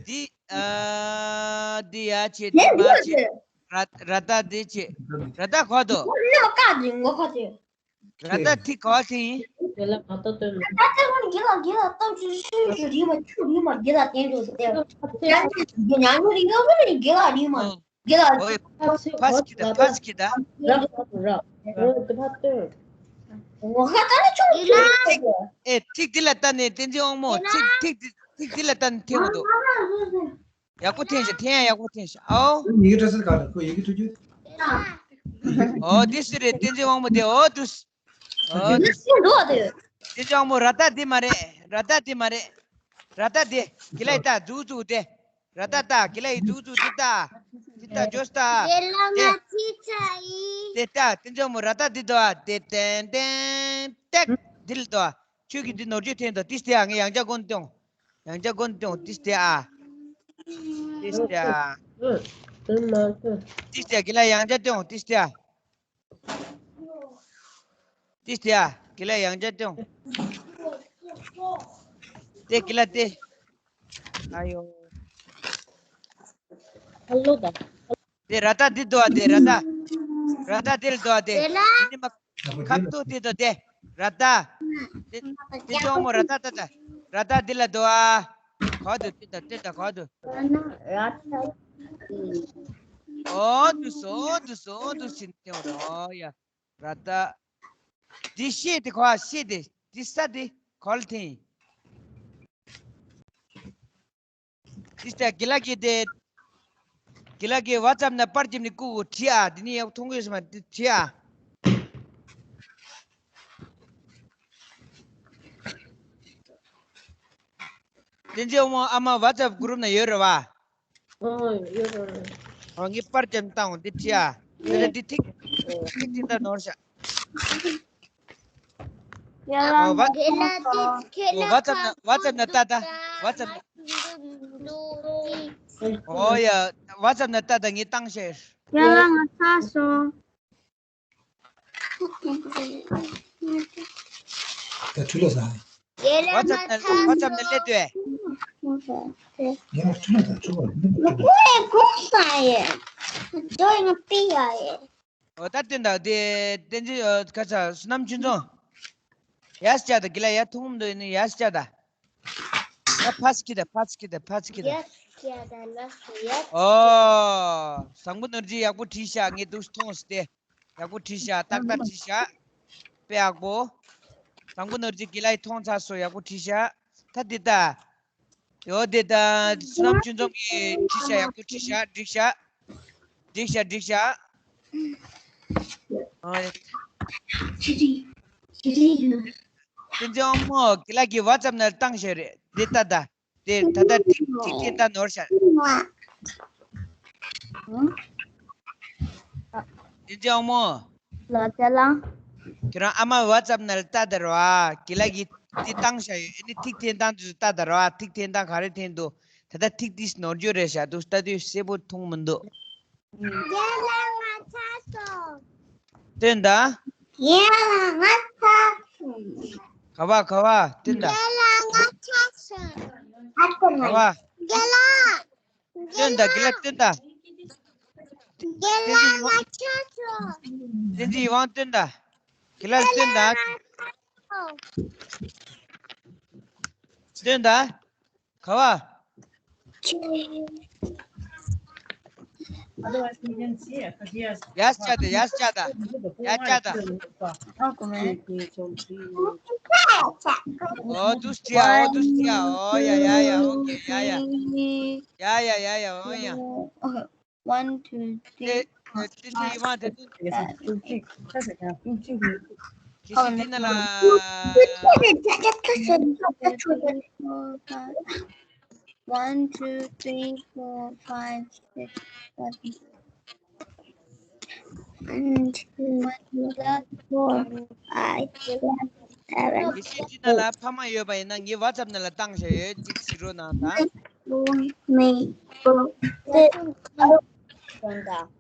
དེ་ཨ། དེ་ཡར་བྱས། དེ་མར་བྱས། ར་ར་ད་དེ་བྱས། ར་ད་ག་བ་འདུག་ར་ད་ཐིག་ག་བ་འཐེན་ཡིན། དེ་ལ་ག་ད་སྟོན་མི། ད་ལྟ་ཁོང་གི་ལ་གི་ལ་གཏམ་ཆུ་ཆུ་ཆུ་རི་མ་ཆུ་རི་མ་གི་ལ་བསྟན་འགྲོ་ཟེར་ཏེ། ཡང་ཉ་ཉུ་རི་ག་བུ་རི་གི་ལ་རི་མ་གི་ལ། ཨོའི་ཕ་སི་ཁི་ད། ཕ་སི་ཁི་ད། ར་ར་ར་ར་དེ་ཕ་སྟོན། ངོ་ཁ་ད་ལ་ཆུ་ཆུ་རི་མ། ཨེ་ཐིག་འདི་ལ་ལྟ་ནས་བསྟན་འཛིན་དབང་མོ། ཐིག་ཐིག་འདི་ཐིག་འདི་ལ་ལྟ་ནས་འཐེན་འོང་དོ། ཡག་པོ་འཐེན་ཤག་འཐེན་ཡག་ཡག་པོ་འཐེན་ཤག་ཨའོ། ཡི་གེ་འབྲི་ས་ག་རེ། ཁོ་ཡི་གེ་འབྲི་རྒྱུ། ཨོ་འདི་སུ་རེད། བསྟན་འཛིན་དབང་མོ་དེ། ཨོ་འདུག་ཨོ་འདུག་བསྟན་འཛིན་དབང་མོ་ར་ད་འདི་མ་རེད། ར་ད་འདི་མ་རེད། ར་ད་འདི། གི་ལ་ཡི་ད་འཛུགས་འཛུགས་དེ། ར་ད་ད་གི་ལ་ཡི་འཛུགས་འཛུགས་དེ་ད། དེ་ད་ཇོས་ད། དེ་ལ་ང་ཅི་ཆ་ཡི། དེ་ད་བསྟན་འཛིན་དབང་མོ་ར་ད་འདི་དོ་ཨ། དེ་ཏན་ཏན་ཏེག་འདི་ལ་དོ་ཨ། ཁྱོད་ཀྱིས་འདི་ནོར་བཅོས་འཐེན་དོ། ཏིས་ཏེ་ཨ། ངས་ཡང་བསྐྱར་སྒོ་ནས་སྟོན། ཡང་བསྐྱར་སྒོ་ནས་སྟོན། ཏིས་ཏེ་ཨ། ཏིས་ཏེ་ཨ། ཏིས་ཏེ་ཨ། གི་ལ་ཡང་བསྐྱར་སྟོན། ཏིས་ཏེ་ཨ། ཏིས་ཏེ་ཨ། གི་ལ་ཡང་བསྐྱར་སྟོན། ཏེ་གི་ལ་ཏེ། ཨ་ཡོ། ཧ་ལོ་ད། དེ་ར་ད་འདི་དོ་ཨ། དེ་ར་ད། ར་ད་དེ་ལ་དོ་ཨ། དེ། དེ་ལ། དེ་ནི་མ། ཁ་ཐུག་དེ་དོ་དེ། ར་ད། དེ་དེ་ཅོག་མོ་ར་ད་ད་ད། ར་ད་འདི་ལ་དོ་ཨ། ག་དུ་དེ་ད་དེ་ད་ག་དུ། ཨོ་འདུག་སོ་འདུག་སོ་འདུག་སེ་འཐེན་འོང་དོ། ཨོ་ཡ། ར་ད། འདི་ཤེས་དེ་ག་ཤེས་དེ། འདི་ས་དེ་ག་ལ་འཐེན་ཡིན། ཏིས་ཏེ་ཨ། གི་ལ་གི་དེ། གི་ལ་གི་ཝ་ཙབ་ནང་པར་བརྒྱབ་ནས་བསྐུར་གོ། བྲིས་ཨ། དེ་ནི་ཡག་མཐོང་གི་ཡོད་ས་མ་རེད། བྲིས་ཨ། བསྟན་འཛིན་དབང་མོ་ཨ་མ་ཝ་ཙབ་གུ་རུབ་ནང་ཡོད་རེད་བ། ཨོ་ཡོད་རེད། ཨོ་ངས་པར་བརྒྱབ་ནས་བཏང་འོང་། འདི་བྲིས་ཨ། དེ་ལ་འདི་ཐིག་ཐིག་ཅིག་ད་ནོར་ཤག་ཨོ་ཝ། ཨོ་ཝ་ཙབ་ནང་ཝ་ཙབ་ནང་ལྟ་ད། ཝ་ཙབ་ནང་། ཨོ་ཡ། ཝ་ཙབ་ནང་ལྟ་ད། ངས་བཏང་ཤག་ཡ་ལ་ང་ཚར་སོང་། ད་ཁྲུས་ལ་ཟ། ཡེ་ལ་ང་ཚ་སོང་། ངས་ཁྲུས་ལ་ཟ་ཆུ་བ་མི་མ་ཁྲུས་ལ། ཀུ་ཀུ་ཡེ་ཀུ་ས་ཡེ། ཇོ་ཡང་པི་ཡ་ཡེ། འོ་ད་བསྟན་ད་དེ་བསྟན་འཛིན་ཨ་ཁ་ཚ་བསོད་ནམས་ཆོས་འཛོམས། ཡ་སི་ཅ་ད་གི་ལ་ཡ་ཐུང་མ་འདུག་ནི་ཡ་སི་ཅ་ད། ད་ཕ་སི་ཁི་ད་ཕ་སི་ཁི་ད་ཕ་སི་ཁི་ད། ཡ་སི་ཅ་ད་ལ་སུ་ཡ། ཨོ། བཟང་པོ་ནོར་རྫི་ཡག་པོ་བྲིས་ཤག་ངས་འདུག་མཐོང་སྟེ། ཡག་པོ་བྲིས་ཤག་ཏག་ཏག་བྲིས་ཤག་དཔེ་ཡག་པོ། བཟང་པོ་ནོར་རྫི་གི་ལ་ཡ་མཐོང་ཚར་སོང་། ཡག་པོ་བྲིས་ཤག་ད་འདི་ད། ཡོ་དེ་ད་བསོད་ནམས་ཆོས་འཛོམས་ཀྱིས་བྲིས་ཤག་ཡག་པོ་བྲིས་ཤག་འགྲིག་ཤག་འགྲིག་ཤག་འགྲིག་ཤག་ཨ། བསྟན་འཛིན་དབང་མོ་གི་ལ་གི་ཝ་ཙབ་ནང་བཏང་ཤག་རེད་འདི་ད་ད། དེ་ད་ལྟ་ཐིག་ཐིག་ཐེན་ད་ནོར་ཤག་བསྟན་འཛིན་དབང་མོ། ལ་ཅ་ལ། ཁྱེད་རང་ཨ་མ་ཝ་ཙབ་ནང་ལ་ལྟ་དར་བ་གི་ལ་གི་དེ་བཏང་ཤག་ཡོད། ཨ་ནི་ཐིག་ཐེན་ད་དུ་ལྟ་དར་བ་ཐིག་ཐེན་ད་ག་རེ་ཐེན་འདུག་ད་ལྟ་ཐིག་དེ་ནོར་འགྱོ་རེད་ཤག་འདུག་ལྟ་དུས་གསལ་པོ་མཐོང་མི་འདུག་རྒན་ལགས་ང་ཚར་སོང་། སྟོན་ད། རྒན་ལགས་ང་ཚར་སོང་། ག་བ་ག་བ་སྟོན་ད། རྒན་ལགས་ང་ཚར་སོང་། ཨ་ཁུ་ག་བ། རྒན་ལགས། སྟོན་ད་གི་ལ་སྟོན་ད། རྒན་ལགས་ང་ཚར་སོང་། བསྟན་འཛིན་ཡིད་དབང་སྟོན་ད། གི་ལ་སྟོན་ད། སྟོན་ད། ག་བ། Otherwise, we can see it, but yes. ཡ་སི་ཅ་ད་ཡ་སི་ཅ་ད་ཡ་སི་ཅ་ད། How come? འོ་དུས་ཅི་ཡ་འོ་དུས་ཅི་ཡ་འོ་ཡ་ཡ་ཡ་ཨོ་ཁེ་ཡ་ཡ། ཡ་ཡ་ཡ་ཡ་འོ་ཡ། Okay. One, two, three, four, five, six, seven, eight, nine, ten. དེ་ནི་ལ། One, two, three, four, five, six, seven. One, two, three, four, five, six, seven. དེ་ནི་ལ་ཕ་མ་ཡོད་པ་ཡིན་ན་ངའི་ཝ་ཙབ་ནང་ལ་བཏང་བཞག་ཡོད། གཅིག་གཟིགས་རོགས་གནང་དང་། One, two, three, four, five, six, seven.